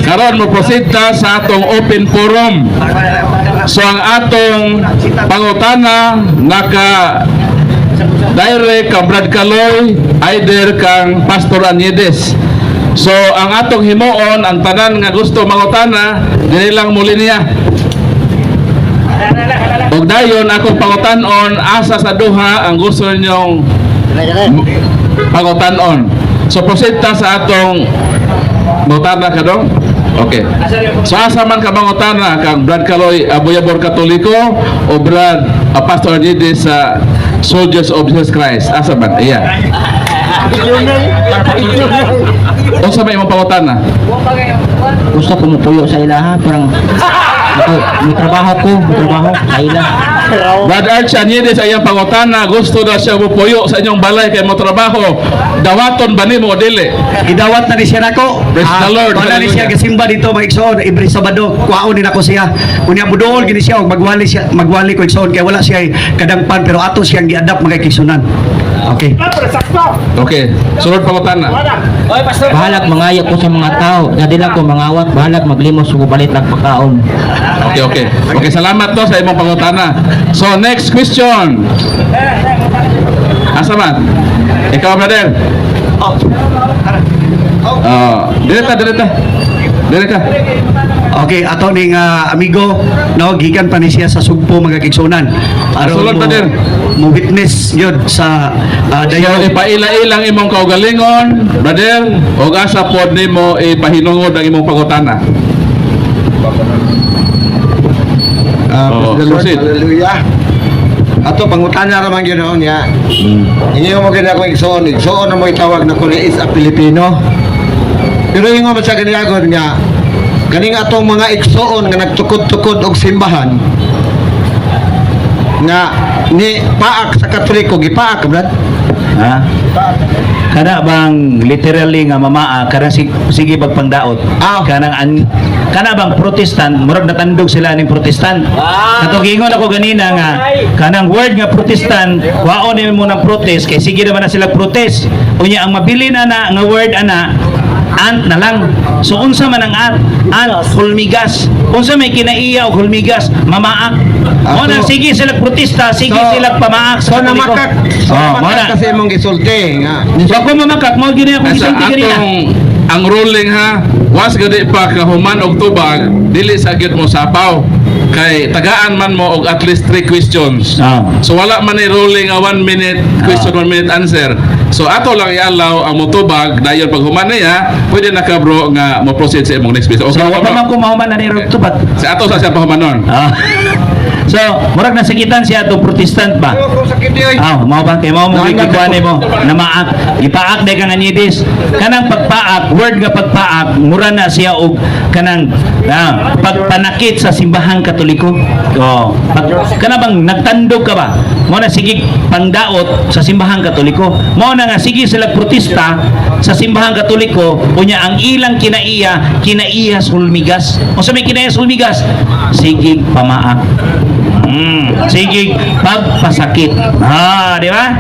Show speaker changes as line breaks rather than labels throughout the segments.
Karon mo proceed ta sa atong open forum. So ang atong pangutana naka direct kang Brad Kaloy, either kang Pastor Aniedes. So ang atong himuon, ang tanan nga gusto mangutana, dili lang muli niya. Ug dayon akong pangutan-on, asa sa duha ang gusto ninyong pangutan-on. So proceed ta sa atong mangutana ka dong? Okay. So asa man ka mangutana, kang Brad Kaloy Aboyabor Katoliko o Brad Pastor Aniedes sa Soldiers of Jesus Christ? Asa man? Iya. Unsa may imong pangutana?
Gusto ko mupuyo sa ilaha, parang ako, may trabaho ko, may trabaho sa ila.
Brad Arch Aniedes, ayang pangutana, gusto na siya mupuyo sa inyong balay kay mo trabaho. Dawaton ba nimo o dili?
Gidawat na ni siya nako.
Praise the Lord.
Wala ni siya
Hallelujah.
gasimba dito, mga igsoon, every Sabado. Kuhaon ni nako siya. Unya budool gini siya og magwali siya, magwali ko, igsoon, kay wala siya kadangpan, pero ato siyang giadapt, mga igsunan. Okay.
Okay. Sunod pangutana.
Bahalag mangayo ko sa mga tao, nga dila ko mangawat, bahalag maglimos ug palit lang pagkaon.
Okay. Okay, salamat to sa imong pangutana. So next question. Asa man? Ikaw, brother. Oh, dire ta, dire ta. Dire ka.
Okay, ato ning amigo, no, gikan pa ni siya sa Sugpo, mga kaigsunan. Aron
Sulod,
mo,
brother.
Mo witness yun sa
So,
dayon.
ipaila-ilang imong kaugalingon, brother, ug asa pod nimo ipahinungod ang imong pangutana. Oh,
Praise the Lord.
Proceed.
Hallelujah. Ato pangutana ra man gyud niya. Inyo mo gid ako igsoon, igsoon na mo itawag na ko is a Pilipino. Pero ingon man sa ganiagon nga kaning atong mga igsoon nga nagtukod-tukod og simbahan nga ni paak sa Katoliko, gipaak, brad.
Ha? Kana bang literally nga mamaa kanang sige pagpangdaot?
Ah.
Kanang an, kana bang Protestant, murag natandog sila ning Protestant. Katong giingon ako ganina nga kanang word nga Protestant, kuhaon nimo ng protest kay sige naman na sila protest. Unya ang mabili na na nga word ana, ant na lang. So unsa man ang ant? Ant, hulmigas. Unsa may kinaiya og hulmigas? Mamaak. Mo na sige sila protesta, sige
So,
sila pamaak
So
sa Katoliko.
namakak, so
Oh, mo na.
namakak kasi imong gisulti nga.
So ako mamakak, mo gini akong
Sa
gisulti ganina.
atong ang ruling ha, once gani pa kahuman og tubag, dili sa gyud mo sapaw. Kay tagaan man mo og at least three questions. So wala man ni ruling nga 1 minute question, 1 minute answer. So ato lang i-allow ang motubag, dayon pag human niya, pwede na ka, bro, nga mo proceed sa imong next question.
So
Okay,
wa pa
bro?
man ko mahuman na ni tubag.
Sa ato sa siya pahumanon.
So, murag nasakitan siya atong Protestant ba?
Kung sakit oy.
Ah, mao ba kay mao mo
Naanad
gikuan nimo namaak, gipaak day kang anyidis. Kanang pagpaak, word nga pagpaak, mura na siya og kanang pagpanakit sa simbahang Katoliko. Oh, pag, kana bang nagtandog ka ba? Mao na sige pangdaot sa simbahang Katoliko. Mao na nga sige sila protesta sa simbahang Katoliko, unya ang ilang kinaiya, kinaiya sa hulmigas. Unsa may kinaiya sa hulmigas? Sige pamaak. Sige, pagpasakit. Ah, di ba?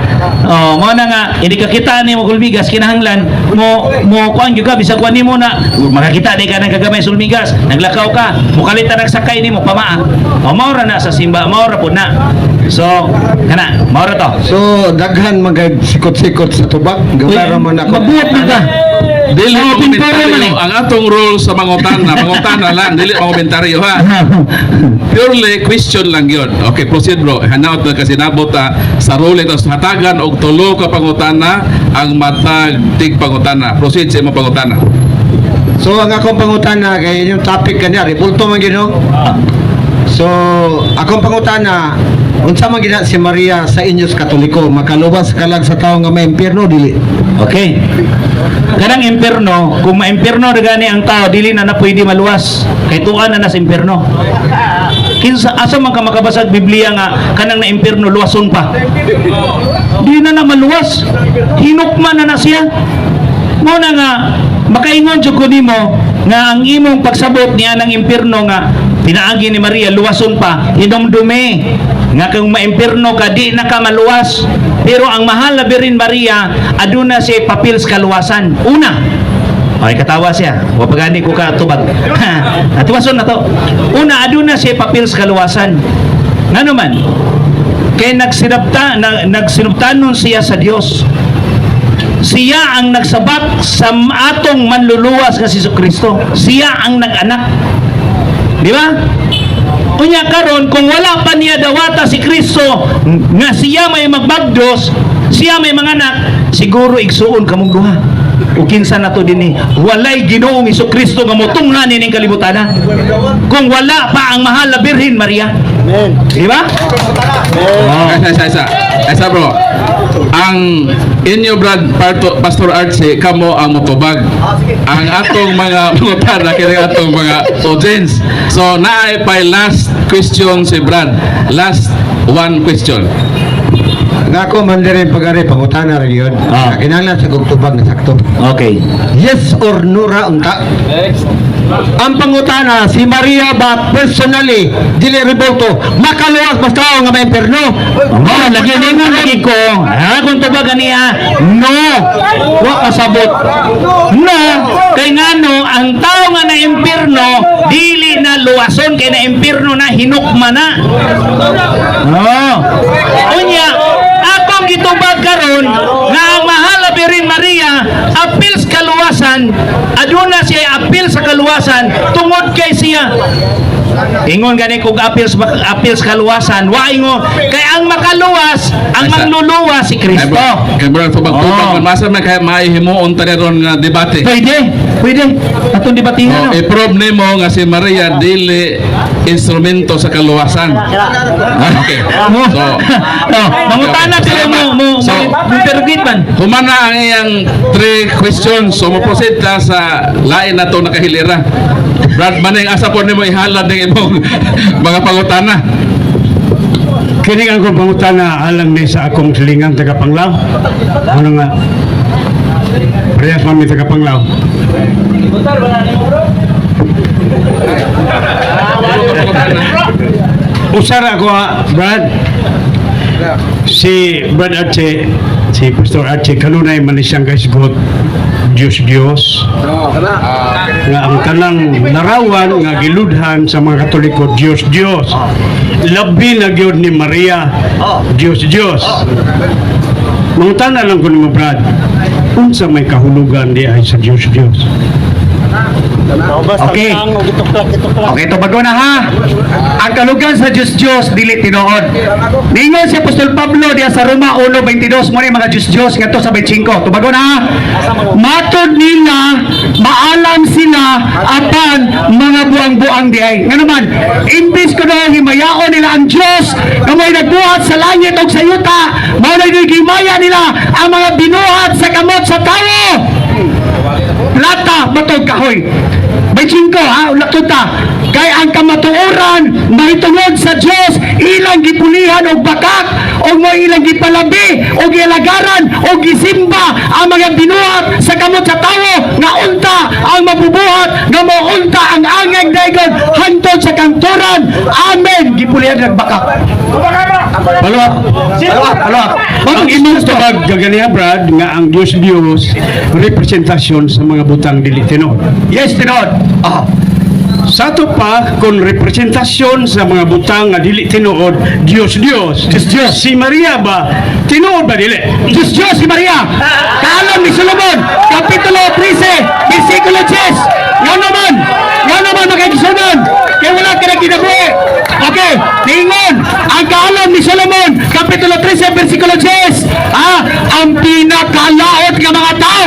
Oh, mo na nga hindi ka kita ni mo hulmigas, kinahanglan mo mo kuan gyud ka, bisag kuan nimo na makakita di ka ng kagamay sa hulmigas, naglakaw ka, mukalit na nagsakay nimo pamaa. Oh, mao ra na sa simba, mao ra pud na. So, kana, mao ra to.
So daghan mga sikot-sikot sa tubag, gawara mo na ako.
Mabuhat na ka.
Dili
Oh,
komentaryo
pintura man eh.
ang atong rule sa mangutana, mangutana lang, dili mangomentaryo ha. Purely question lang yun. Okay, proceed, bro. Hanaot na kasi nabot ta sa ruling, tapos hatagan og tulo ka pangutana ang matag tig pangutana. Proceed sa imong pangutana.
So ang akong pangutana kay inyong topic kanya, rebulto man gyud, no? So akong pangutana, unsa man gina si Maria sa inyos Katoliko, makaluwas kalag sa tawo nga may impyerno, dili?
Okay. Kanang impierno, kung ma-impierno na gani ang tao, dili na na pwede maluwas. Kay tuan na na sa impierno. Kinsa asa man ka makabasag Biblia nga kanang na impierno luwason pa? Di na na maluwas. Hinukman na na siya. Mo na nga makaingon jud ko nimo nga ang imong pagsabot niya ng impierno nga pinaagi ni Maria luwason pa, hinumdumi nga kung maimpierno ka, di na ka maluwas, pero ang mahal na Birhen Maria aduna siya papel sa kaluwasan. Una, Ay, katawa siya. Wa pa gani ko katubag. Atuwason na to. Una, aduna siya papel sa kaluwasan. Ngano man? Kay nagsinabtanon siya sa Dios. Siya ang nagsabak sa atong manluluwas nga si Kristo. Siya ang nag-anak. Di ba? Unya karon, kung wala pa niya dawata si Kristo nga siya may magbagdos, siya may manganak, siguro, igsuon, kamong duha o kinsa na to dinhi, walay Ginoong Kristo nga motungha nining kalibutan kung wala pa ang mahal na Birhen Maria. Di ba? Oh.
Isa, isa, isa. Isa, bro. Ang inyo, Brad, Pastor Archie, kamo ang motubag. Ang atong mga mangutana, kini atong mga audience. So, naay pay last question si Brad. Last one question.
Nga ako man rin pag-ari, pangutana rin yun. Kinahanglan sa kong tubag na sakto. Yes or no ra unta? Ang pangutana, si Maria ba personally, dili rebulto, makaluwas mas tao nga maimpierno?
Oh, lagi ningon lagi ko. Ha, kung tubag niya, no. Wa kasabot. No, kay ngano ang tao nga na impierno dili na luwason kay na impierno na, hinukma na. Oh. Unya, akong gitubag karon nga ang mahal na Birhen Maria apil sa kaluwasan, aduna siya apil sa kaluwasan tungod kay siya. Ingon gani kog apil sa kaluwasan, wa ingon kay ang makaluwas, ang
Ay,
mangluluwas si
Ay,
Kristo.
bro, kay bro, tubag-tubag
Oh.
man masa man kaya mahimuon ta ron nga debate.
Pwede, pwede. Atong debatehan.
Oh,
No?
i-prove nimo nga si Maria dili instrumento sa kaluwasan. Okay. So,
No, mangutana pero mo
So,
mo interrogate man.
Humana ang iyang three questions. So, mo-proceed ta sa lain na to nakahilira. Brad Maneng, asa po nimo ihalad ng imong mga pangutana?
Kini ang akong pangutana alang ni sa akong silingan taga-Panglao. Ano nga? Parehas man mi taga-Panglao. Usara ko ha, Brad. Si Brad Archie, si Pastor Archie, kanunay man ni siyang kaisgot, Diyos Diyos. Nga ang tanang larawan nga giludhan sa mga Katoliko, Diyos Diyos. Labi na gyud ni Maria, Diyos Diyos. Mangutana lang ko nimo, Brad. Unsa may kahulugan di ay sa Diyos Diyos?
Okay. Okay, tubago na ha. Ang kalugan sa Diyos Diyos dili tinuod. Ningon si Apostol Pablo diya sa Roma 1:22 mo ni mga Diyos Diyos ngadto sa 25. Tubago na ha. Matod nila, maalam sila apan mga buang-buang di ay. Ngano man, imbis ko na himayaon nila ang Diyos nga mo'y nagbuhat sa langit ug sa yuta, mao na gihimaya nila ang mga binuhat sa kamot sa tawo. Plata, batog, kahoy. May singko ha, ulak ta. Kay ang kamatuoran mahitungod sa Dios ilang gipulihan og bakak o mo ilang gipalabi o gialagaran o gisimba ang mga binuhat sa kamot sa tawo nga unta ang mabubuhat nga mounta ang angay dayon hantod sa kangturan. Amen. Gipulihan nagbakak.
Palwa.
Palwa, palwa.
Ang imong tubag gaganiha, Brad, nga ang Diyos Diyos representasyon sa mga butang dili tinuod.
Yes, tinuod. Ah.
Sa ato pa kung representasyon sa mga butang nga dili tinuod, Diyos Diyos.
Diyos Diyos.
Si Maria ba tinuod ba dili?
Diyos Diyos si Maria. Kaalam ni Solomon, Kapitulo 13, versikulo 10. Nga naman mga kaigsunan, kaya wala ka na kinabuhi. Okay, tingon, ang kaalam ni Solomon, Kapitulo 13, versikulo 10. Ah, ang pinakalaot nga mga tao,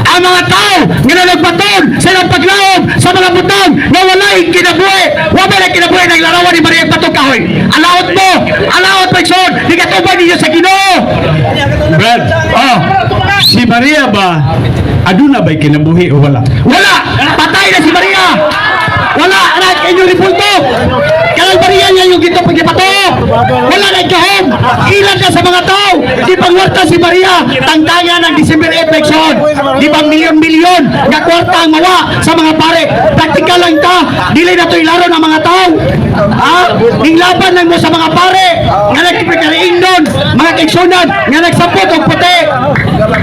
ang mga tao nga nalagbaton sa ilang paglaom sa mga butang nga walay kinabuhi. Wa ba na kinabuhi naglarawan ni Maria batong kahoy. Alaot mo, alaot mo, igsoon, di katubag ninyo sa Ginoo.
Brad,
Oh,
si Maria ba aduna ba'y kinabuhi o wala?
Wala! Patay na si Maria! Wala! Anak, inyo ribulto! Kanang Maria niya yung gito pagkipato! Wala na gahom! Ilan na sa mga tao! Di pangwarta si Maria! Tangtangan ang December 8 election! Di ba milyon-milyon nga kwarta ang mawa sa mga pare? Praktikal lang ta! Dili na to ilaro ng mga tao! Ha? Ninglaban lang mo sa mga pare! Nga nagpipikariin doon! Mga kaigsunan nga nagsapot og puti.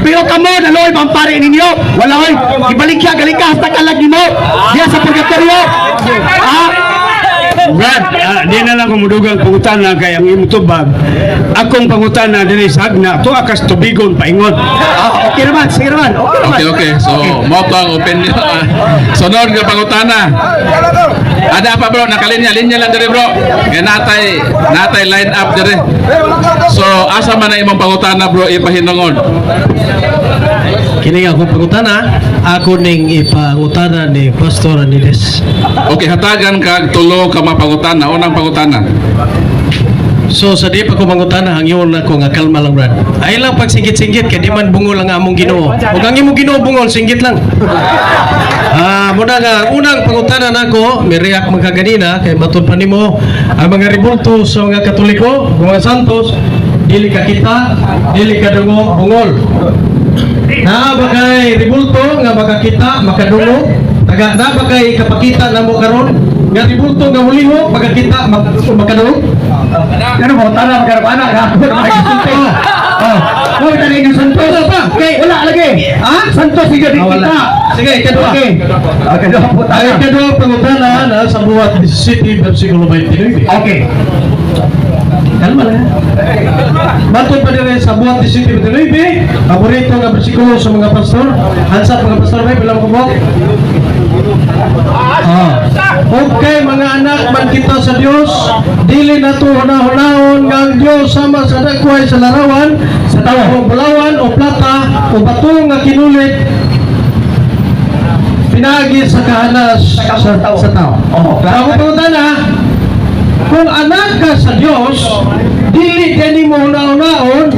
Pero kamo naluoy ba ang pare ninyo? Wala oy. Ibaligya galing ka hasta kalag nimo. Diya sa purgatorio. Ah,
Brad, di na lang ko mudugang pangutana kay ang imong tubag. Akong pangutana dinhi sa Agna, tuwa kas tubigon paingon.
Ah, okay naman, sige naman. Okay naman.
Okay. So, mao to ang opinion. Sunod nga pangutana. Ada pa, bro, nakalinya, linya lang diri, bro. Kay natay line up diri. So, asa man na imong pangutana, bro, ipahinungod?
Kini nga akong pangutana, ako ning ipangutana ni Pastor Anides.
Okay, hatagan kag tulo ka mga pangutana. Unang pangutana.
So sa di pa ko mangutana, hangyon na ko nga kalma lang, Brad. Ay lang pagsinggit-singgit kay di man bungol ang among Ginoo. Ug ang imong Ginoo bungol, singgit lang. Ah, muna nga ang unang pangutana nako, mi react man ka ganina kay matud pa nimo ang mga rebulto sa mga Katoliko, mga Santos, dili ka kita, dili ka dungo, bungol. Naa ba kay rebulto nga makakita, makadungo? Taga na ba kay kapakita namo karon nga rebulto nga muliho, makakita, makadungo?
Ano mo, tara, magkaroon anak, ako na may. Oh, wala ka na inyong Santos.
Wala pa.
Okay, wala lagi. Ha? Santos, sige, di
Ah, wala.
kita.
Sige, ikadua.
Okay. Okay, doon po tayo.
Ang ikaduha pangutana na sa Buhat 17, versikulo 29.
Okay.
Kalma lang. Matod pa dire sa Buhat 17, 29, paborito nga bersikulo sa mga pastor. Hansa mga pastor may bilang ko? Ah. Okay, mga anak man kita sa Dios, dili nato hunahunahon nga ang Dios sama sa dagway sa larawan, sa tao, bulawan o plata o bato nga kinulit pinagi sa kahanas sa tao.
Oo,
Ang pangutana, kung anak ka sa Dios, dili gani mo hunahunahon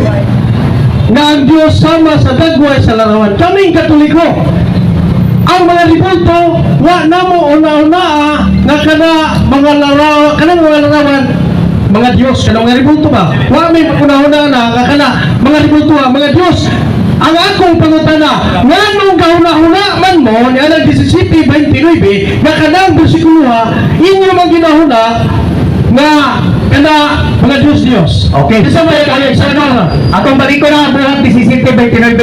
nga ang Dios sama sa dagway sa larawan. Kaming Katoliko, ang mga rebulto, wa namo una-unaa nga kana mga larawan, kanang mga larawan, mga Diyos, kanang mga rebulto ba? Wa may una-una na nga kana mga rebulto, ah, mga Diyos. Ang akong pangutana, nganong kahuna-huna man mo ni anang 17:29 nga kanang bersikulo ha, inyo man ginahuna nga kana mga Diyos Diyos?
Okay.
Isa may sa ano?
Akong balik ko na ang Buhat 17:29,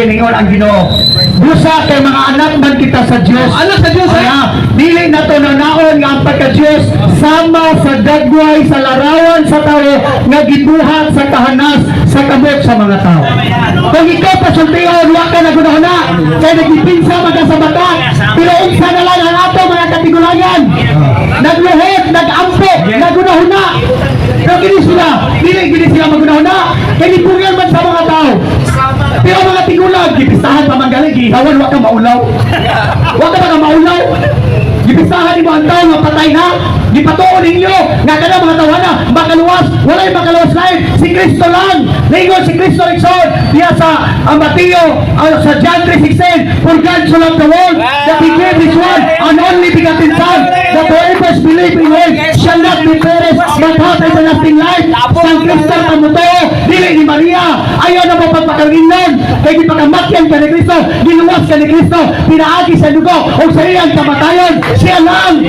ningon ang Ginoo. Busa kay mga anak man kita sa Dios.
Anak sa Dios,
Kaya, dili na to nanaon nga ang pagka-Dios sama sa dagway sa larawan sa tao nga gibuhat sa kahanas sa kamot sa mga tao. Kung ikaw pasultihan, wa ka nagunahuna, kay nagipinsa man ka sa bata, pero unsa na lang ang ato mga katigulangan? Nagluhod, nagampo, nagunahuna. Pero kini sila, dili gini sila magunahuna, kay libungan man sa mga tao. Pero mga tigulang, gipistahan pa man gali, gihawan, wa ka maulaw. Wa ka ba maulaw? Gipistahan nimo ang tao nga patay na. Gipatuon ninyo nga kana mga tawana makaluwas, walay makaluwas lain si Kristo lang. Ningon si Kristo igsoon diya sa ang Mateo, sa John 3:16, "For God so loved the world that He gave His one and only begotten Son, that whoever believe in Him shall not be perished but have everlasting life." San Kristo ang mutuo, dili ni Maria. Ayaw na mo pagpakalinlan kay gipakamatyan ka ni Kristo, giluwas ka ni Kristo pinaagi sa dugo o sa iyang kamatayon. Siya lang.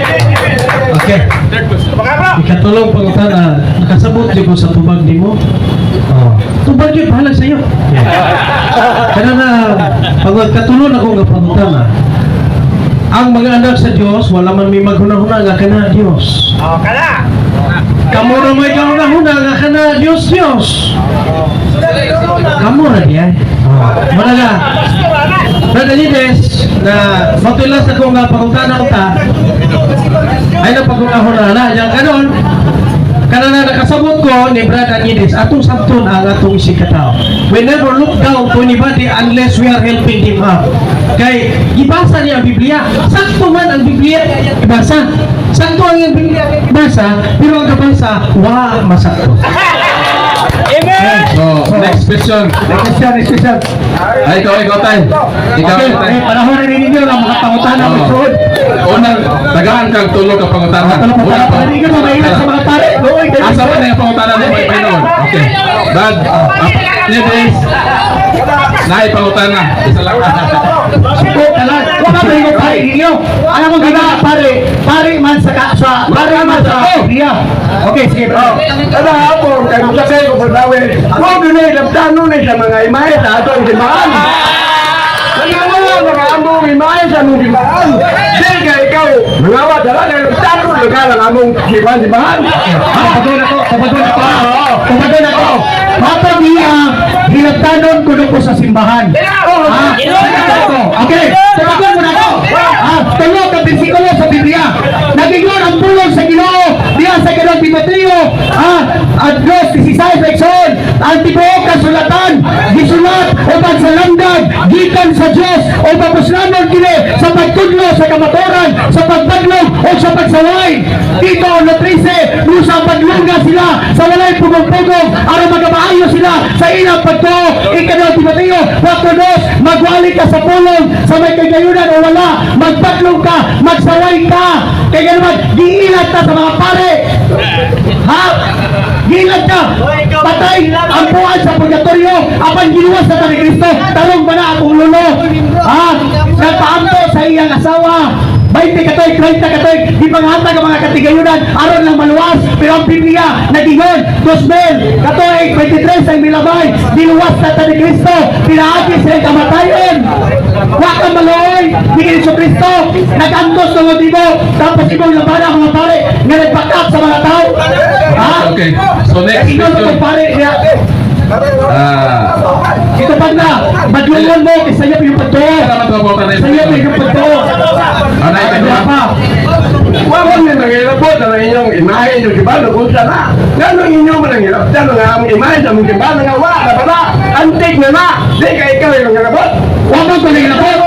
Okay. Ikatulong pangutana, nakasabot di ko sa tubag nimo. Oh. Tubag yun, bahala sa iyo. Kana na, pag katulong ako nga pangutana. Ang mga anak sa Dios, wala man may maghuna-huna nga kana Dios. Oh, kana. Kamo ra may kahuna-huna nga kana Dios Dios. Kamo ra diay. Oh. Wala na. Brother Lides, na matulas ako nga pangutana ko ta, ay na pagkakahuna na, yang kanon, kana na nakasabot ko ni Brad Anides, atong sabton ang atong isikataw. We never look down to anybody unless we are helping him up. Kay, ibasa niya ang Biblia. Sakto man ang Biblia, ibasa. Sakto ang iyang Biblia, ibasa, pero ang kabasa, wa masakto.
So, next question.
Next question, next question.
Ay, ikaw, ikaw tayo. Ikaw,
Okay,
ikaw tayo.
okay, panahon na ninyo ang mga pangutana
Oo.
magsuod.
Unang, tagaan kag tulo ka pangutana.
Tulong
Unang
pangutana ninyo, mga sa mga pare. Luoy kayo.
Asa man na yung pangutana mo may Panginoon? Okay. Brad, Nieves, naay pangutana. Isa lang.
Suko ka lang. Wa ba may pare ninyo? Alam mo gina pare, pare man sa ka, sa Nga pare man sa Biblia. Okay, sige, bro.
Kada hapon, kay musakay ko paglawi, mo dunay labtano ni sa mga imahe sa atong simbahan. Nangawala mga among imahe sa among simbahan. Di ka ikaw, mangawa dala kay labtano lugar ang among simbahan simbahan.
Ah, tubagon ako, tubagon ako. Tubagon ako. Matod niya, hilabtanon kuno ko sa simbahan. Ah, ako. Okay, tubagon mo na ako. Ah, tulo ka bersikulo sa Biblia. Nagingon ang pulong sa Ginoo diha sa Ginoo Timoteo. Ah, at 2:16 Exod, ang tibuok kasulatan gisulat uban sa lamdag gikan sa Dios o papuslanon kini sa pagtudlo sa kamatuoran, sa pagbadlong o sa pagsaway. Dito ang 13, busa paglungga sila sa walay pugong-pugong aron magamaayo sila sa ilang pagtuo. Ikadua Timoteo 4:2, magwali ka sa pulong sa may kagayunan o wala, magpadlong ka, magsaway ka. Kaya naman, giilat ta sa mga pare. Ha? Giilat ka. Patay ang buwan sa purgatorio apan giluwas na ta ni Kristo. Tarong ba na akong lulo? Ha? Nagpaamto sa iyang asawa. 20 katuig, 30 katuig, di panghatag ang mga katigayunan aron lang maluwas. Pero ang Biblia, nagingon, 2000 katuig, 23 ay milabay, giluwas na ta ni Kristo, pinaagi sa iyang kamatayon. Wa ka maluoy, ni Kristo Kristo, nag-antos tungod nimo, tapos imong labana ang mga pare, nga nagpakap sa mga tao. Ha?
Okay. So next
Ikaw
question.
na pare niya.
Ah,
Ito pag na, madlungan mo, isayo yung pagtuo.
Salamat po po tanay.
Isayo yung pagtuo.
Anay ka
Ano pa?
Wa mo ni nangilabot ang inyong imahe inyong simbahan kung sa na. Ngano inyo man ang hilabtan ang among imahe sa among simbahan nga wa na ba? Antik na na. Di ka ikaw yung nangilabot.
Wa man ko nangilabot.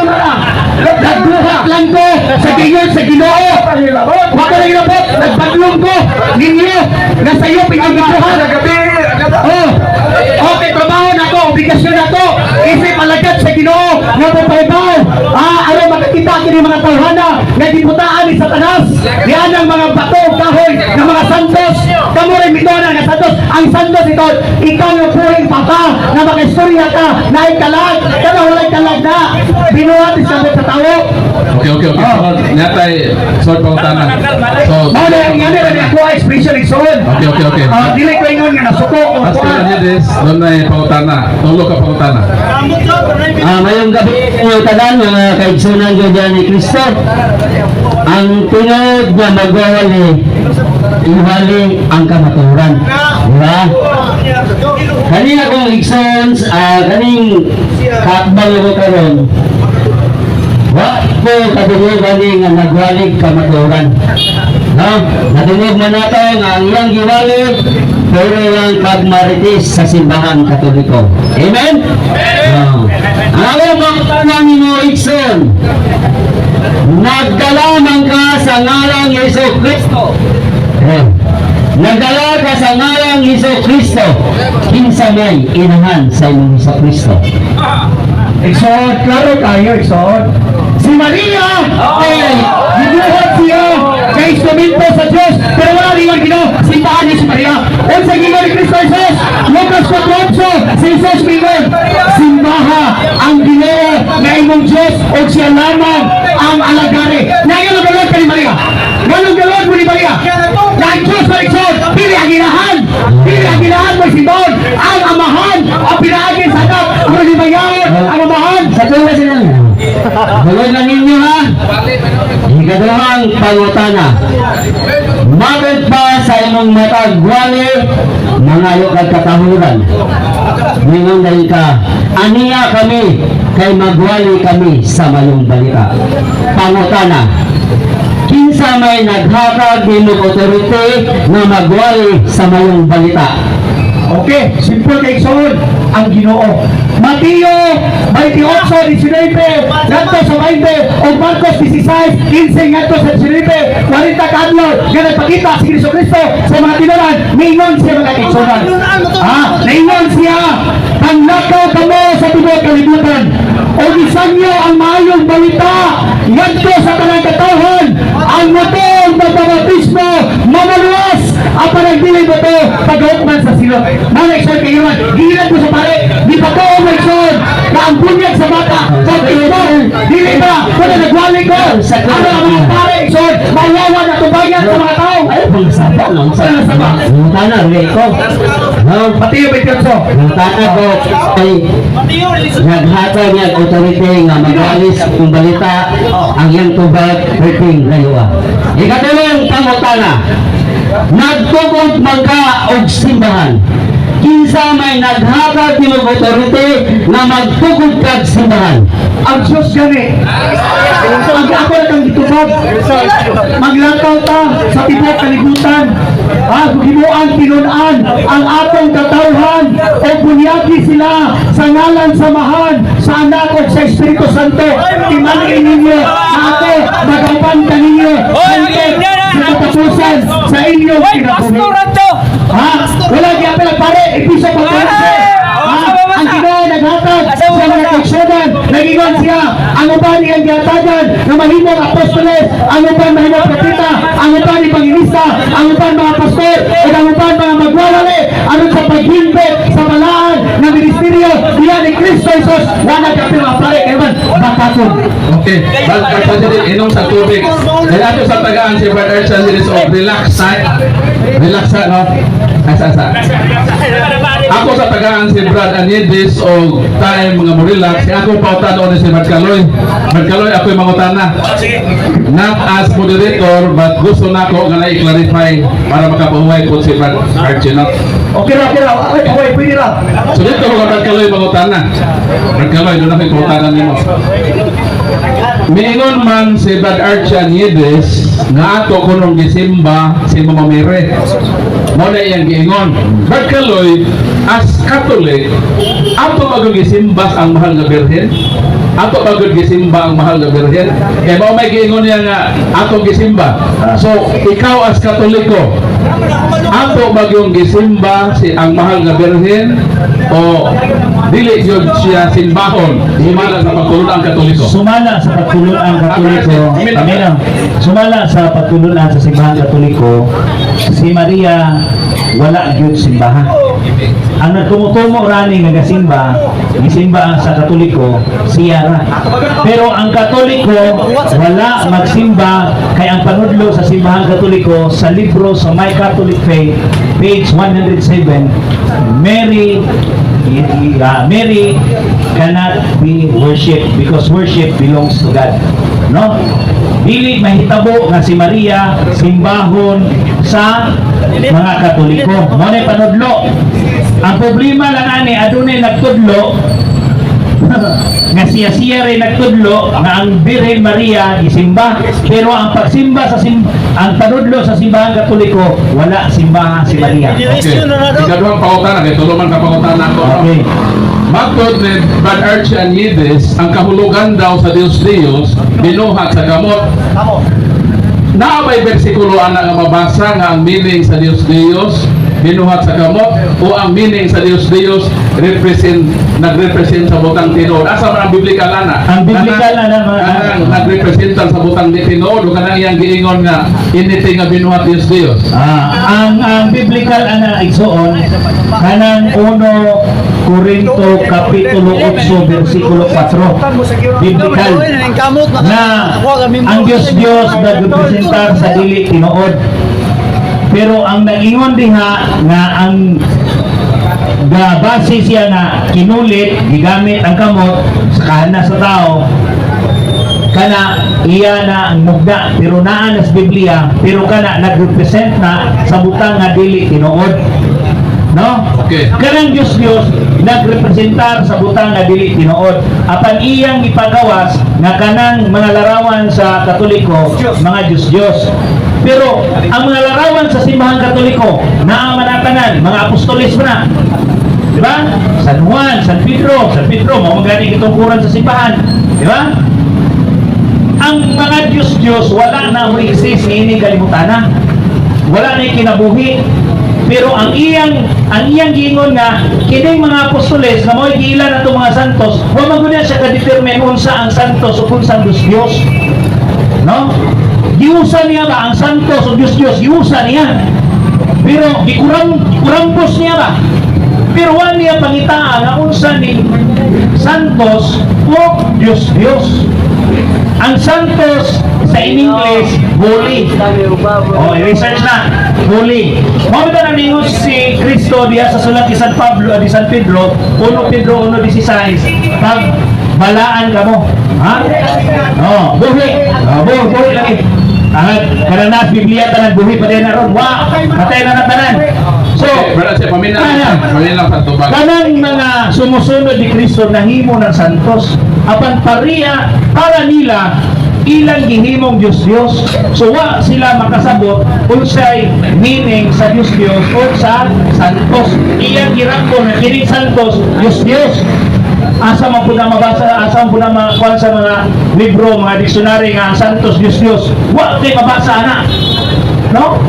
Nagbuhat lang ko sa giyon sa Ginoo.
Nangilabot.
Wa ko nangilabot, nagpadlong ko ninyo nga sayo pinagbuhat.
Gabi,
Oh, okay, trabaho na ko, obligasyon na ko. Isip alagad sa Ginoo nga mopahibaw. Ah, aron makakita kini mga tawhana nga gibutaan ni Satanas. Diyan ang mga bato, kahoy nga mga santos. Kamo rin mitona nga santos. Ang santos ito, ikaw nga puring papa nga makaistorya ka, naay kalag, kana walay kalag na. Binuhat sa sa tawo.
Okay.
Oh.
So, natay short pangutana. So,
Mao na ang ngani ra ako expression igsoon.
Okay.
Ah, dili ko ingon nga nasuko o
Pastor
kuan.
Anyedes, doon na pangutana. Tulo ka pangutana.
Ah, mayong gabi inyo tanan mga kaigsunan ko dyan ni Kristo. Ang tinuod nga magwawali, iwali ang kamaturan. Diba? Kanina kong igsoons, kaning kaakbang ko karon. Wa ko kadungog ani nga nagwalig kamaturan. No? Nadungog man nato nga ang iyang giwali pero lang pagmarites sa Simbahang Katoliko. Amen? No. Ang akong pangutana nimo, igsoon, nagdala man ka sa ngalang Hesus Kristo. Eh, nagdala ka sa ngalang Hesus Kristo. Kinsa may inahan sa imong Hesus Kristo?
Igsoon, klaro kayo, igsoon. Si Maria, ay, gibuhat siya kay instrumento sa Diyos, pero wala rin Ginoo, simbahan ni si Maria. Unsa ginoo ni Kristo Jesus? Lucas 4:8, si Jesus mingon, simbaha ang Ginoo nga imong Diyos ug siya lamang ang alagari. Ngayon ang galod ka ni Maria. Nganong galod mo ni Maria? Na ang Diyos na igsoon, dili ang inahan, dili ang inahan mo simbahon, ang amahan, ang pinaagi sa anak, ang limayaon, ang amahan.
Sa tuwa sila. Tuloy lang ninyo ha. Ikaduhang pangutana. Bakit ba sa imong mata gwali mangayo kag katahuran? Ningon dahil ka, aniya kami kay magwali kami sa mayong balita. Pangutana, kinsa may naghatag nimo authority nga magwali sa mayong balita?
Okay, simple kay igsoon, ang Ginoo. Mateo 28:19 ngadto sa 20 ug Marcos 16:15 ngadto sa 19, 40 ka adlaw nga nagpakita si Kristo Kristo sa mga tinuran, ningon siya mga kaigsuonan. Ha? Ningon siya, "Panglakaw kamo sa tibuok kalibutan ug isangyo ang maayong balita ngadto sa tanang katawhan. Ang motuo magbabautismo mamuluwas, apan ang dili motuo pagahukman sa silot." Mga igsoon kayo man, giilan ko sa pare, di pa ko mo igsoon, na ang bunyag sa bata, bautismo, dili ba, kung nagwali ko, ano ang mga pare igsoon, mawawa na tubayan sa mga tao. Sa sama.
Mangutana, dili ko. No?
Mateo 28.
Mangutana ko kay naghatag niya ang authority nga magalis kung balita ang iyang tubag perting layua. Ikatulong pangutana, nagtukod man ka og simbahan. Kinsa may naghatag nimo og authority nga magtukod kag simbahan?
Ang Diyos gani. Ang ako na kang gitubag. Maglakaw ta sa tibuok kalibutan. Ha, gibuan tinunan ang atong katawhan o bunyagi sila sa ngalan sa Amahan, sa Anak ug sa Espiritu Santo. Timan-i ninyo na ako magauban kaninyo hangtod sa katapusan sa inyong kinabuhi. Ha? Wala gyapon pare, Episo 14. Ha? Ang Ginoo naghatag sa mga kaigsuonan, nagingon siya, ang uban iyang gihatagan nga mahimong apostoles, ang uban mahimong propeta, ang uban ebanghelista, ang uban mga pastor, ug ang uban mga magwawali aron sa paghimpit sa balaan nga ministeryo diya ni Kristo Jesus. Wala gyapon mga pare kay man bakakon.
Okay, Brad inom sa tubig. Kaya ato sa tagaan si Brad Archie Angeles of relax sa relax sa no. Asa asa. Ako sa tagaan si Brad Anidis og time mga mo relax. Kaya akong pautan ni si Brad Kaloy. Brad Kaloy, ako'y mangutana. Not as moderator, but gusto nako nga na-clarify para makapahuway po si Brad Archie, no?
Okay ra, okay ra. Ay, okay, pwede ra.
So dito ko Brad Kaloy mangutana. Brad Kaloy, doon ako'y pautanan nimo. Miingon man si Brad Archie Anidis nga ato kunong gisimba si Mama Mary. Mao na iyang giingon. Brad Kaloy, as Catholic, ato ba gyud gisimba ang mahal nga Birhen? Ato ba gyud gisimba ang mahal nga Birhen? Kay mao may giingon niya nga ato gisimba. So, ikaw as Katoliko, ato ba gyud gisimba si ang mahal nga Birhen o dili gyud siya simbahon sumala sa pagtulon ang Katoliko?
Sumala sa pagtulunan Katoliko, Amen. Sumala sa pagtulunan sa simbahan Katoliko, si Maria wala gyud simbahan. Ang nagtumutumo rani nga gasimba, gisimba ang sa Katoliko, siya ra. Pero ang Katoliko wala magsimba kay ang panudlo sa simbahan Katoliko sa libro sa My Catholic Faith, page 107, Mary cannot be worshipped because worship belongs to God. No? Dili mahitabo nga si Maria simbahon sa mga Katoliko. Mao na panudlo. Ang problema lang ani, adunay nagtudlo nga siya-siya rin nagtudlo nga ang Birhen Maria gisimba, pero ang pagsimba sa ang panudlo sa simbahan Katoliko, wala simbahan si Maria.
Okay. Ikaduhang pangutana, kay tulo man ka pangutana ko. No?
Okay.
Matod ni Brad Archie Anyides, ang kahulugan daw sa Dios Dios, binuhat sa gamot. Naa may bersikulo ana nga mabasa nga ang meaning sa Dios Dios binuhat sa gamot o ang meaning sa Dios Dios represent nagrepresent sa butang tinuod? Asa man ang biblical ana?
Ang biblical ana,
Kanang nagrepresent sa butang di tinuod o kanang iyang giingon nga anything nga binuhat Dios Dios?
Ah, ang biblical ana, igsoon, kanang 1 Korinto kapitulo 8 bersikulo 4, biblical na ang Dios Dios nagrepresentar sa dili tinuod, pero ang nagingon diha nga ang ga base siya nga kinulit gigamit ang kamot sa kahana sa tao, kana iya na ang mugna, pero naa na sa Biblia, pero kana nagrepresent na sa butang nga dili tinuod, no?
Okay.
Kanang Dios Dios nagrepresentar sa butang nga dili tinuod, apan iyang ipagawas nga kanang mga larawan sa Katoliko mga Dios Dios, pero ang mga larawan sa simbahang Katoliko naa man ang tanan mga apostoles man na. Di ba? San Juan, San Pedro, San Pedro, mao man gani gitungkuran sa simbahan. Di ba? Ang mga Diyos-Diyos, wala na mo exist niini kalimutana. Wala na kinabuhi. Pero ang iyang giingon nga kining mga apostoles nga mo'y giila na mga santos, wa man gud na siya ka-determine unsa ang santos ug unsa ang Diyos-Diyos. No? Giusa niya ba ang santos o Diyos-Diyos? Giusa niya. Pero gikurampos niya ba? Pero wa niya pangitaa nga unsa ni santos o Diyos Diyos. Ang santos sa in English, holy. Oh, i-research na. Holy. Mao ba na ningon si Kristo diha sa sulat ni San Pablo, di San Pedro, 1 Pedro 1:16, pag balaan kamo. Ha? Oh, buhi. Oh, buhi, buhi lagi. Ang kanang nas Biblia tanan buhi pa din na ron. Wa, patay na na tanan. So,
Okay, brother, siya, paminaw
Ano?
paminaw sa tubag.
Kanang mga sumusunod ni Kristo nahimo ng santos apan pariya para nila ilang gihimong Diyos Diyos. So wa sila makasabot unsay meaning sa Diyos Diyos o sa santos. Iyang girangko na kining santos Diyos Diyos. Asa man po na mabasa, asa man po na makuan sa mga libro, mga dictionary nga ang santos Diyos Diyos? Wa kay mabasa ana. No?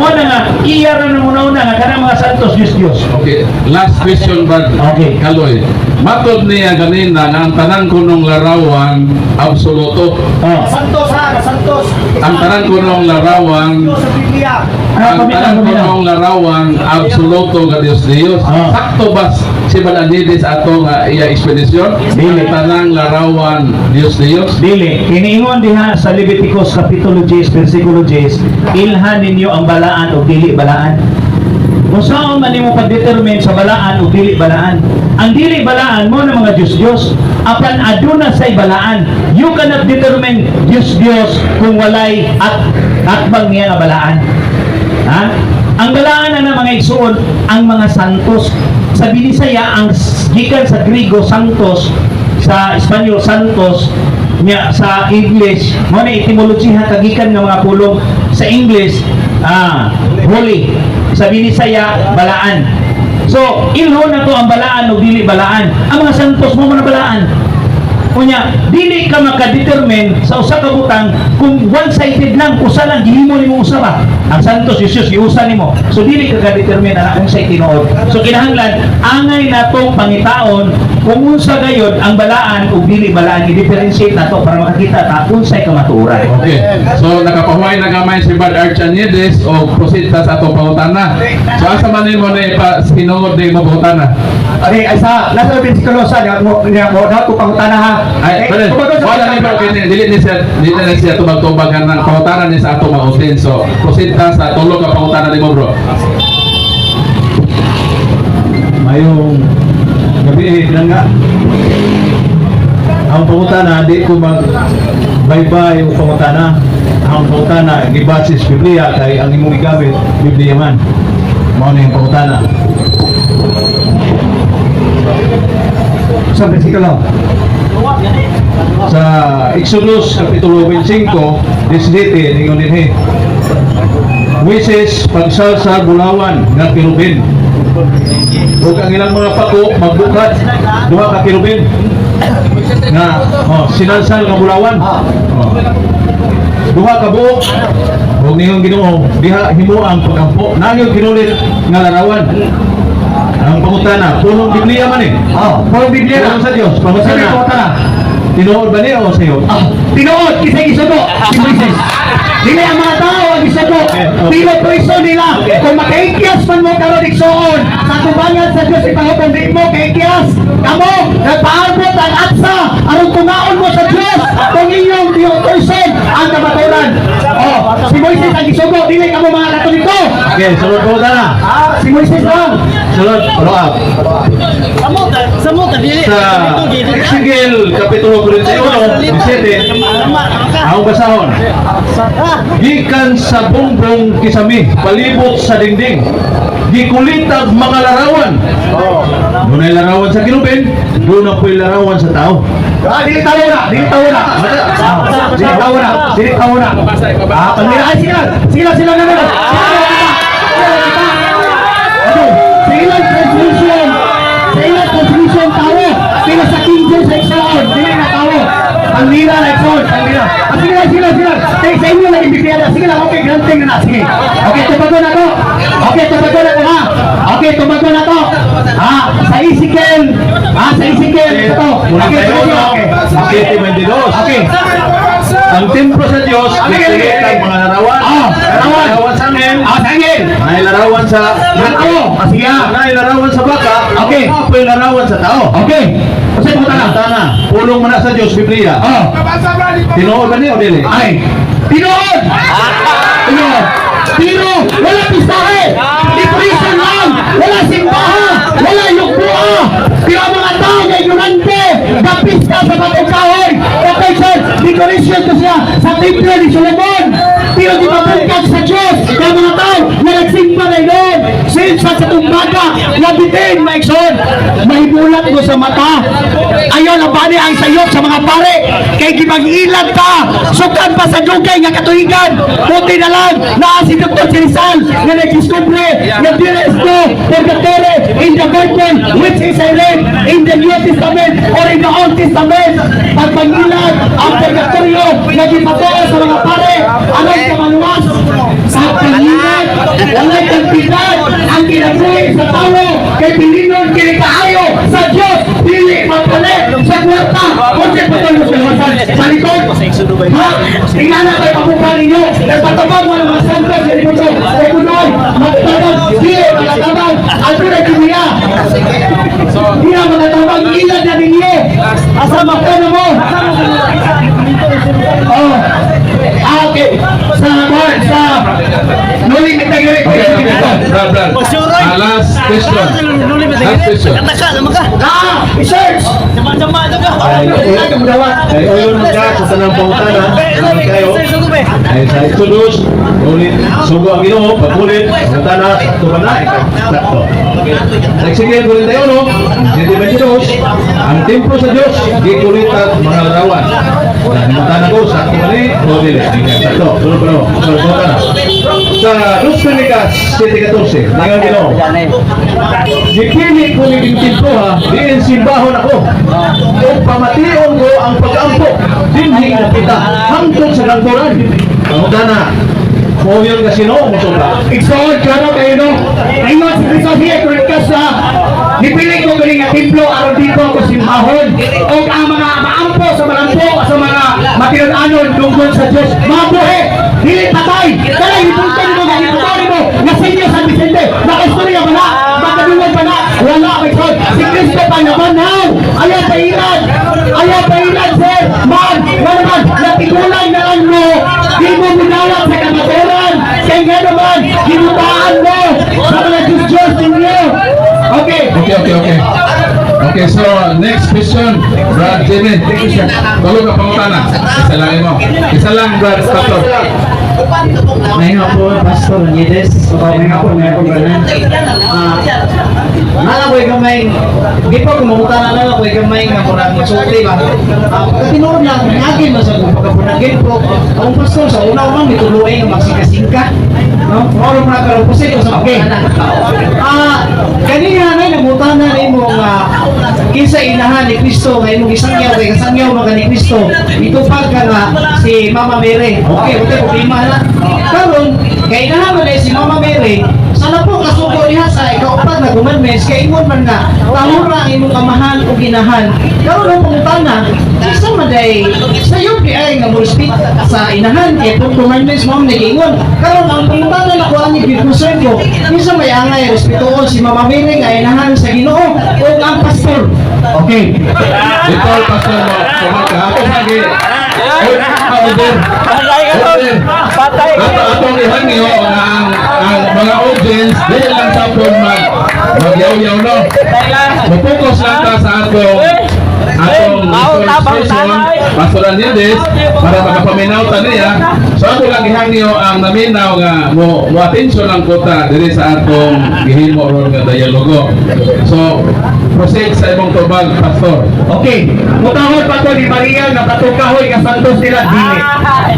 Mo na nga iya ra na una nga kanang mga santos Diyos Diyos.
Okay, last question, Brad.
Okay.
Kaloy. Matod niya ganina nga ang tanan kunong larawan absoluto.
Oh.
Santos ha, Santos.
Ang tanan kunong larawan
Sa Biblia.
Ah,
ang
paminaw,
tanan
paminaw.
kunong larawan absoluto nga Dios Dios.
Ah.
Sakto ba si Balanidis ato nga iya ekspedisyon?
Dili.
Ang tanang larawan Dios Dios.
Dili, kiniingon diha sa Leviticus kapitulo 10 versikulo 10, ilhan ninyo ang balaan o dili balaan. Kung saan man nimo pag-determine sa balaan o dili balaan. Ang dili balaan mo ng mga Diyos-Diyos, apan aduna say balaan. You cannot determine Diyos-Diyos kung walay at atbang niya nga balaan. Ha? Ang balaan na ng mga igsuon, ang mga santos. Sa Binisaya, ang gikan sa Grigo santos, sa Espanyol santos, nya sa English, mo na etymology ha kagikan nga mga pulong sa English, holy. Sa Binisaya, balaan. So, ilho na to ang balaan o dili balaan. Ang mga santos mo na balaan. Unya, dili ka makadetermine sa usa ka butang kung one-sided lang, usa lang gihimo nimo usa ba. Ang santos Jesus giusa nimo. So dili ka ka-determine ana kung say tinuod. So kinahanglan angay natong pangitaon kung unsa gayod ang balaan ug dili balaan, i-differentiate nato para makakita ta unsay kamatuoran.
Okay. So nakapahuway na gamay si Brad Archanides o proceed ta sa atong pangutana. So asa man nimo na ipa sinuod ni mo pangutana?
Ay, ay sa nasa bersikulo sa niya mo niya mo na ko pangutana ha.
Ay,
Eh,
brother,
tubagon sa
wala ni bro kini dili ni siya tubag-tubag ng pangutana ni sa atong mga audience. So proceed ta sa tulo ka pangutana nimo, bro.
Mayong gabi eh, lang nga. Ang pangutana, di ko mag baybay o pangutana. Ang pangutana, gibase sa Biblia, kay ang imong gigamit, Biblia man. Mao na yung pangutana.
Sa bersikulo.
Sa Exodus Kapitulo 25, 17, ningon dinhi. Moises, pagsalsa bulawan nga kerubin. Ug ang ilang mga pako magbukat duha ka kerubin nga oh, sinalsal nga bulawan. Oh. Duha ka buok ug ningon Ginoo diha himo ang pagampo. Nangyo kinulit nga larawan. Ang pangutana, punong Biblia man eh.
Oh, puro Biblia na.
Pulong sa Dios,
Sige,
pangutana.
pangutana.
Tinuod ba niya o sayo?
Ah, tinuod kisay gisugo si Moises. Dili ang mga tao ang gisugo.
Okay, okay.
Pero pwesto nila kung makaikyas man mo karon igsuon sa tubangan sa Dios ipangutang di mo kaikyas. Kamo nagpaabot ang atsa aron tungaon mo sa Dios kung inyong diyos ang kamaturan. Oh, si Moises ang gisugo dili kamo mga Katoliko.
Okay, sunod pangutana.
Ah, si Moises lang.
Sunod, follow up. Sa Ezekiel, Kapitulo 41, 17, ang basahon. Gikan sa bongbong kisami, palibot sa dingding. Gikulitag mga larawan. Doon ay larawan sa kirubin, doon na po'y larawan sa tao.
Ah, dili tao na, dili tao na. Ah, dili tao na, dili tao na. Ah, pamira ay sige lang. Sige lang, sige lang, sige lang. Sige lang, kita. Okay, sa ilang transmission, sa ilang transmission tao, pero sa King James sa Exxon, dili na tao. Pamira na Exxon, pamira. Ah, sige lang, sige lang, sige lang. Kay sa inyo lang ibigay na. Sige lang, okay, granting na na. Sige. Okay, tubago na to. Okay, tubago na to ha. Okay, tubago na to. Ah, sa Ezekiel, ah, sa Ezekiel, ito. Okay, tubago, okay.
7:22.
Okay.
Ang templo sa Diyos,
Okay, okay, okay.
ang mga larawan.
Ah, larawan.
Larawan sa
Anghel.
Ah, sa anghel.
Naay larawan sa
Tao. Ah, sige ah.
Naay larawan sa baka.
Okay.
Apoy larawan sa tao.
Okay. Unsay pangutana?
Tana, pulong man na sa Dios Biblia.
Oh.
Tinuod ba niyo dili?
Ay, tinuod! Tinuod! Pero wala pistahe! Depression lang! Wala simbaha! Wala yugboa! Pero ang mga tao na ignorante, gapista sa batong kahoy! Okay, sir, decoration to siya sa templo ni Solomon! Pero di mabungkag sa Diyos ng mga tao na nagsimba na yun! Sinsa sa tumbaga, labitin, maigsoon! Mahibulat mo sa mata! Ayaw na bani ang sayop sa mga pare! Kay gibang-ilag pa! Sukan pa sa dugay nga katuigan! Buti na lang naa si Dr. Rizal nga nagdiskubre nga there is no purgatory in the Bible, which is I read in the New Testament or in the Old Testament. Pagpangilag ang purgatorio nga gipatuo sa mga pare aron sa maluwas sa pangilag, walay kantidad ang kinabuhi sa tao kay pilinon kini kaayo sa Dios, dili magpalit sa kwarta. Kung patuloy sa luwasan sa likod, ha, tingnan na kay pabuka ninyo, nagpatabang mo ng mga santo sa likod kay kunoy magtabang, dili magatabang ang tunay kiniya, di na magatabang ilan na ninyo asa magkano mo. Oh, ah, okay, sa sa Nuli kita yun.
Okay. Brad, Brad. Ah, last question. Last question.
Ah, research.
Ay, ay, uyon mo ka sa tanang pangutana. Salamat kayo. Ay, sa Exodus, ulit, sugo ang Ginoo, pagbulit, pangutana, sakto ba na? Sakto. Sa Ezekiel 41, 7:22, ang templo sa Diyos, gikulitan mga larawan. Na, nimutana ko, sakto ba ni? O dili? Sakto. Sunod pa no? Sunod pangutana. Sa Dos Kronikasi 7:14, nangang Ginoo, "Gipili ko ni templo ha, diin simbahon ako. O pamation ko ang pag-ampo, dinhi na kita, hangtod sa kangturan." Pangutana, mo yun kasi no, musobra.
Igsoon, klaro kayo no. Ingon si Kristo siya, Kronikasi sa nipili ko gani nga templo aron dito ko simbahon. Og ang mga maampo sa malampo sa mga matinud-anon dunggon sa Dios, mabuhi, dili patay. Kaya ibulton mo nga ipatay mo nga sinyo San Vicente, makaistorya ba na? Makaduwag ba na? Wala may igsoon. Si Kristo pa naman. Ayaw pailan. Ayaw pailan, sir. Man, man naman, natigulan na lang mo. Di mo munawat sa kamaturan. Kaya nga naman, ginutaan mo sa mga Diyos-Diyos ninyo. Okay.
Okay. Okay, so next question, Brad Jimmy. Tulo ka pangutana. Isa lang mo. Isa lang, Brad Pastor.
May nga po, Pastor Niedes. May nga po, may po, ganun. Ah, nala ko'y gamay, di pa kumukuta na nala ko'y gamay nga murag masulti ba. Ah, katinuod lang, ngagin man sa kung pagkapunagin po. Ang pastor sa una man, mituloy nga magsikasingka. No? Mao na karon po sa okay. Ah, kanina na nangutan na nimo nga kinsa inahan ni Kristo nga imong gisangyaw kay kasangyaw man ka ni Kristo. Itupag ka nga si Mama Mary. Okay, okay problema na. Karon kay inahan man si Mama Mary, sana po kasuko niya sa ikaupat na commandments kay ingon man nga tahura ang imong amahan o ginahan. Karon ang pangutana, kinsa man day sayo di ay nga mo respect sa inahan kay kung commandments mo man nag-ingon. Karon ang pangutana na kuan ni concern ko, kinsa may angay respetuon si Mama Mary nga inahan sa Ginoo o ang pastor?
Okay.
Ito, Pastor mo. Kumaka. Ako sagi. Oy, order. Order. Ato atong ihangyo nga ang mga audience dili lang sa phone magyaw-yaw no. Mo-focus lang ta sa atong resource person, Pastor Anildes, para makapaminaw ta niya. So ako lang ihangyo ang naminaw nga mo atensyon lang ko ta diri sa atong gihimo ron nga dialogo. So proceed sa imong tubag, Pastor.
Okay. Mutahod pa to ni Maria nga katong kahoy nga santos nila dili.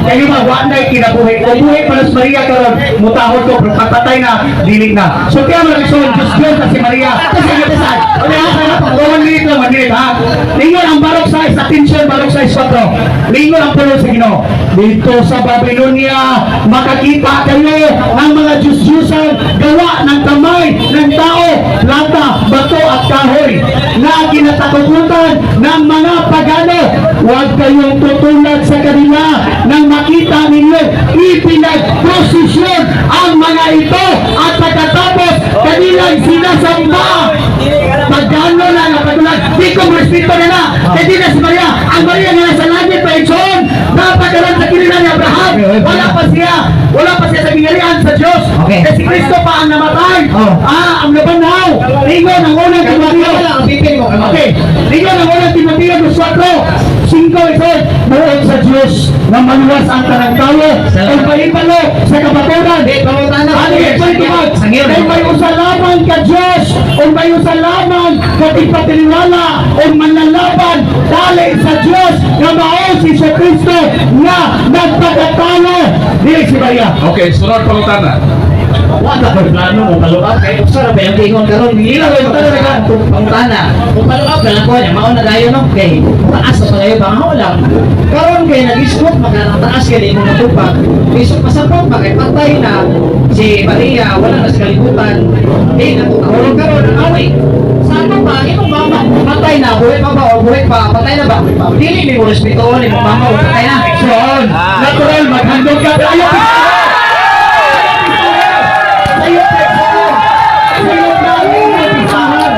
Kaya ba wa na'y kinabuhi. Kung buhi pa si Maria karon, mutahod ko pero pagpatay na dili na. So kaya man igsoon Diyos Diyos na si Maria. Kasi nga saan? O ha, sana pa 1 minute lang, 1 minute ha. Lingon ang Barok sa attention, Barok sa 4. Lingon ang pulong sa Ginoo. Dito sa Babylonia, makakita kayo ng mga Diyos-Diyusan gawa ng kamay ng tao, plata, bato at kahoy na kinatakutan ng mga pagano. Huwag kayong tutulad sa kanila nang makita ninyo ipinagprosesyon ang mga
ito at pagkatapos kanilang sinasamba. Pagkano na nga pagdulag, di ko respeto na na. Kaya di na si Maria, ang Maria nga nasa langit pa, igsoon, dapat karon sa kilina ni Abraham. Wala pa siya sa gingharian sa Diyos. Kaya si Kristo pa ang namatay. Ah, ang nabanhaw. Ingon ang Unang Timoteo. Okay. Ingon ang Unang Timoteo 2:4, 5, igsoon. Buot sa Diyos na maluwas ang tanang tao. Ang pahibalo sa kamatuoran. Ano yung Kay may usa lamang ka Diyos, o may usa lamang ka tigpatiniwala, o manlalaban dali sa Diyos nga mao si Jesu Kristo nga nagpakatao. Dili si Maria.
Okay, sunod pangutana.
Wala ko plano mo follow up kay usa ra ba yung ingon karon nila ko yung pangutana. Mo follow up na lang ko niya, mao na dayon, no, kay taas sa pagayo ba lang. Karon kay nag-isgot maka taas kay imong natupag. Isok pasapot pa kay patay na si Maria, wala na sa kalibutan. Di na ko karon karon ang away. Sa ano pa imong mama patay na, buhi pa ba o buhi pa, patay na ba? Dili ni mo respeto ni imong mama o patay na.
So, natural, maghandog ka. Pero ayaw, ayaw, ayaw na ang inyong pistahan.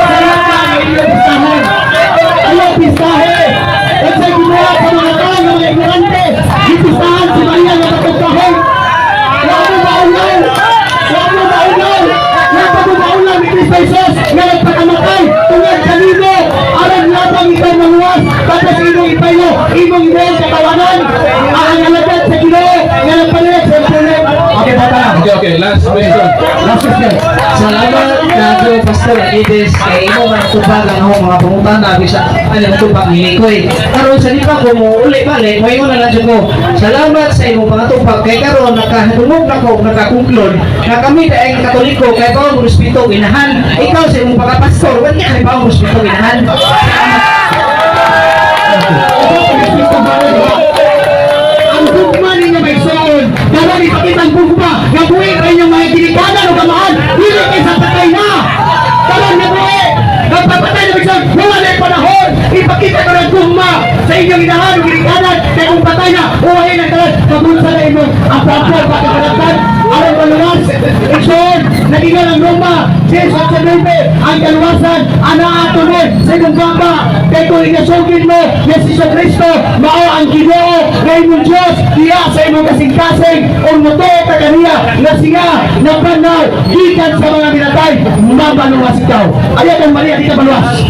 Ayaw na ang inyong pistahan. Ayaw pistahe. At sa ginawa sa mga tao, ng mga ignorante, gipistahan si Maria nga matugkahon. Wa mo maulaw. Wa mo maulaw. Wa mo maulaw ni Kristo Jesus nga nagpakamatay tungod kanino aron lamang ikaw maluwas, tapos imong ipayo imong imong katawanan ang alagad sa Ginoo nga nagpalit sa pulit. Okay, bata na.
Okay, last question.
Last question.
Salamat kadyo, Pastor Aguides, kay imo man tubag ang akong mga pangutana bisa ano tubag nilikoy. Karon sa di pa ko mo uli balik, moingon na lang jud ko. Salamat sa imong mga tubag kay karon nakahadungog na ko, nakakonklud na kami daeng Katoliko kay ba mo respeto inahan. Ikaw sa imong pagkapastor, wala kay ba mo respeto inahan. Salamat.
Ang gugma ninyo may suon. Karon ipakita ang gugma nga buhi pa inyong mga ginikanan o kamahan, dili kay sa patay na. Karon nga buhi, nagpapatay na bigsan, wala na yung panahon. Ipakita ko ng gugma sa inyong inahan o ginikanan kay kung patay na, uwahin ang tanan, kabunsa na imong apo-apo pagkakalatan aron maluwas. Igsoon, nagingon ang Roma 10:9, ang kaluwasan ana ato nun sa imong baba kay kung inasugin mo nga si Jesu Kristo mao ang Ginoo nga imong Diyos diya sa imong kasing-kasing ug motuo ka kaniya nga siya nabanhaw gikan sa mga minatay, mabaluwas ikaw. Ayaw kang Maria, di ka maluwas.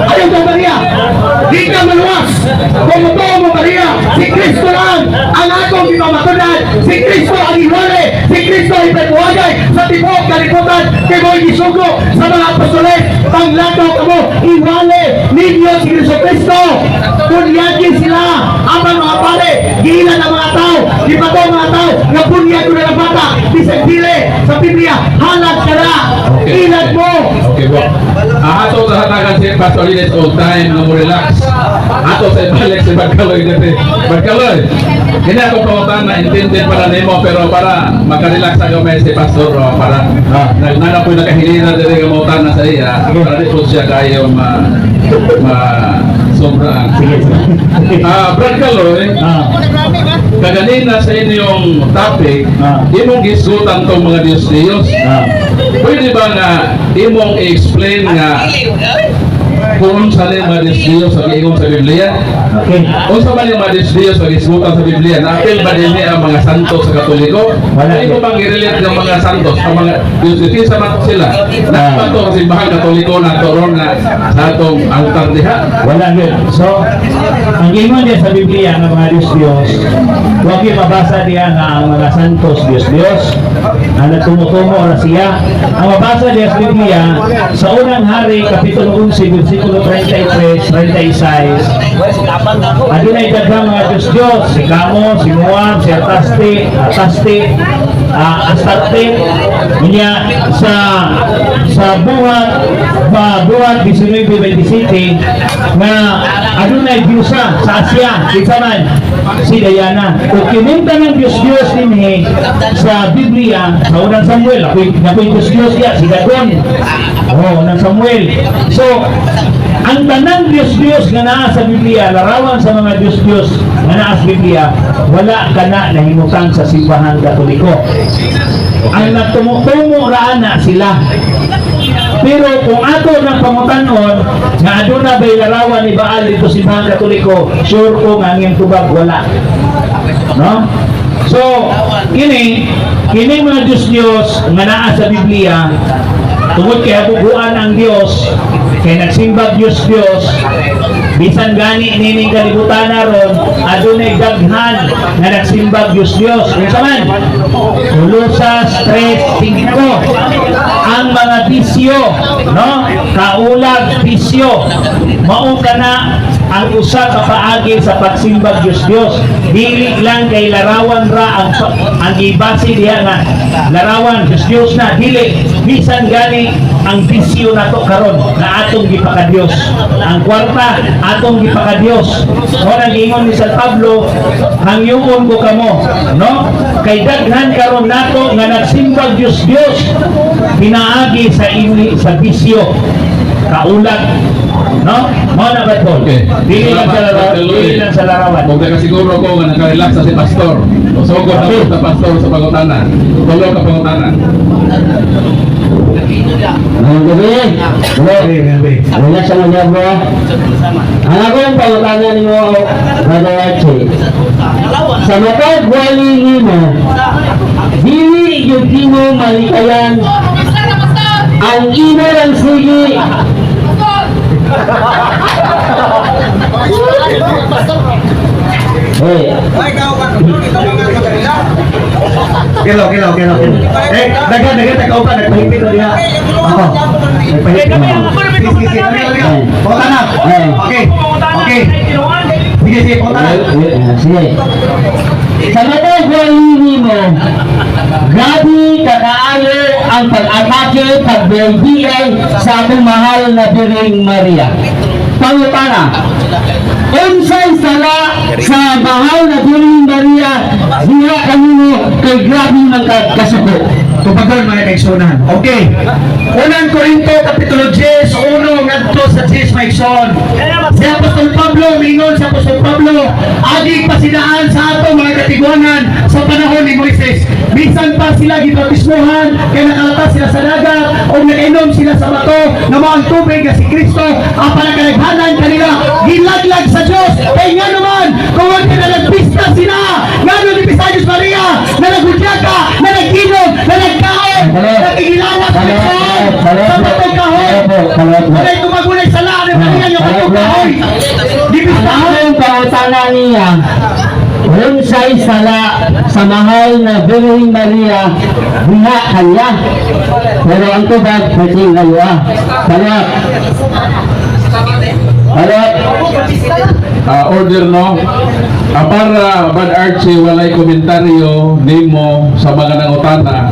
Ayaw kang Maria, di ka maluwas. Kung motuo mo Maria, si Kristo lang ang akong gipamatunan, si Kristo ang iwali, si Kristo ang ipabuhagay sa tibuok kalibutan kay mo'y gisugo sa mga apostoles panglakaw kamo, iwali ninyo si Kristo Kristo. Bunyagi sila ang mga pare, giilan ang mga tao, gibato ang mga tao nga bunyag ko na ng bata, bisag dili sa Biblia, halag ka na, ilan mo.
Okay, po. Ah, ato sa hatagan si Pastor Lines og time nga mo relax. Ato sa ibalik si Barkaloy dito. Barkaloy, hindi ako pangutana intended para nimo pero para makarelax ang gamay si Pastor, oh, para nagnana po nakahilina diri nga mangutana sa iya para di po siya kayo ma ma sobra. Ah, Brad Kaloy, kaganina sa inyong topic, imong gisgutan tong mga Diyos Diyos. Pwede ba nga imong i-explain nga kung sa ni mga Diyos Diyos sa giingon sa Biblia?
Okay.
Unsa man yung mga Diyos Diyos sa gisgutan sa Biblia? Naapil ba din ang mga santos sa Katoliko?
Wala.
Wala. Imo bang i-relate ng mga santos ang mga Diyos Diyos? Kinsa man to sila? Naa to sa simbahan Katoliko na to ron na sa atong altar diha.
Wala gyud. So, ang ingon niya sa Biblia ng mga Diyos Diyos, huwag yung mabasa diya nga ang mga santos Diyos Diyos, ang nagtumutumo na siya. Ang mabasa diya sa Biblia, sa Unang Hari, Kapitulo 11, versikulo 33, 36, adunay daghang mga Diyos Diyos, si Kamo, si Moab, si Ataste, Ataste, Astarte, niya sa sa buhat ba buhat 19:27 nga adunay Diyosa sa Asia, kinsa man si Diana. Ug kininta ng Diyos Diyos dinhi sa Biblia sa Unang Samuel, ako'y ako'y Diyos Diyos ya si Dagon. Oh, Unang Samuel. So Ang tanang Diyos-Diyos nga naa sa Biblia, larawan sa mga Diyos-Diyos nga naa sa Biblia, wala kana nahimutang sa Simbahan Katoliko. Ang nagtumo-tumo ra na sila. Pero kung ato ng pangutanon nga aduna bay larawan ni Baal dito sa Simbahan Katoliko, sure ko nga ang iyang tubag wala. No? So, kini kini mga Diyos-Diyos nga naa sa Biblia, tungod kay habuguan ang Dios, kay nagsimbag Diyos-Diyos, bisan gani nining kalibutan ron, adunay daghan nga nagsimbag Diyos-Diyos. Unsa man? Kolosas 3:5. Ang mga bisyo, no? Kaulag, bisyo. Mao kana ang usa ka paagi sa pagsimbag Diyos Diyos. Dili lang kay larawan ra ang gibase diha nga larawan Diyos Diyos na, dili, bisan gani ang bisyo nato karon na atong gipakadiyos, ang kwarta atong gipakadiyos. Mo nang giingon ni San Pablo, "Hangyoon ko kamo," no, kay daghan karon nato nga nagsimbag Diyos Diyos pinaagi sa ini, sa bisyo, kaulag, no? Mao na ba, Paul?
Okay.
Dili lang sa larawan, dili lang sa larawan.
Kung siguro ko nga nakarelax na si Pastor. Usogod na po sa Pastor sa pangutana. Tulo ka pangutana.
Ngayong gabi, bro, relax ang mga bro. Ang akong pangutana nimo, Brother Archie, sa matag wali nimo, dili gyud nimo malikayan ang imo lang sige. Hey,
Okay lang, okay. Eh, daghan, daghan, tag-upa, nagpahipit na diha. Ako. Nagpahipit na. Sige, sige, sige. Pangutana. Okay. Sige, sige, pangutana.
Sige. Sa matag wali nimo, grabe kakaayo ang pag-atake, pagbibigay sa atong mahal na Birheng Maria. Pangutana, unsay sala sa mahal na Birheng Maria diha kanino kay grabe man ka kasuko?
Tubagon, mga kaigsunan. Okay. Unang Korinto, Kapitulo 10, 1 ngadto sa 10, mga igsoon. Si Apostol Pablo, mingon si Apostol Pablo, agi pasidaan sa ato mga katiguangan sa panahon ni Moises. Bisan pa sila gibautismohan, kay nakalatas sila sa dagat, o nakainom sila sa bato, na mao ang tubig nga si Kristo, ang panagkalaghanan kanila, gilaglag sa Diyos. Kay nga naman, kung wag na nagpista sila, nga ni Diyos Maria, na nagudyaka, na nag-inom, na nagkaon, nagigilawas sa Diyos, sa batong kahoy. Walay tumagunay sa laan ng Maria yung batong kahoy.
Ang
Gipistahan.
akong pangutana niya, unsay sala sa mahal na Birheng Maria diha kanya? Pero ang tubag, pwede ngayon ah. Palak. Palak.
Ah, order, no? Para Brad Archie walay komentaryo nimo sa mga nangutana,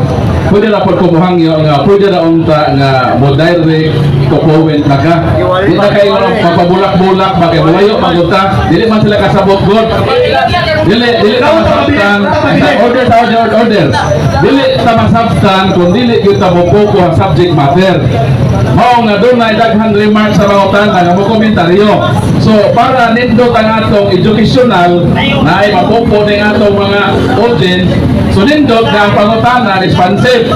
pwede na pod kumuhangyo nga pwede na unta nga mo direct to comment na ka. Di na kayo magpabulak-bulak ba kay mulayo magunta, dili man sila kasabot god. Dili dili ta masabtan, order sa order, order. Dili ta masabtan kung dili gyud ta mo ang subject matter. Mao nga dunay daghan remarks sa mga utana nga mo komentaryo. So para nindot ang atong educational na ay mapupo ning atong mga audience, so nindot nga ang pangutana responsive.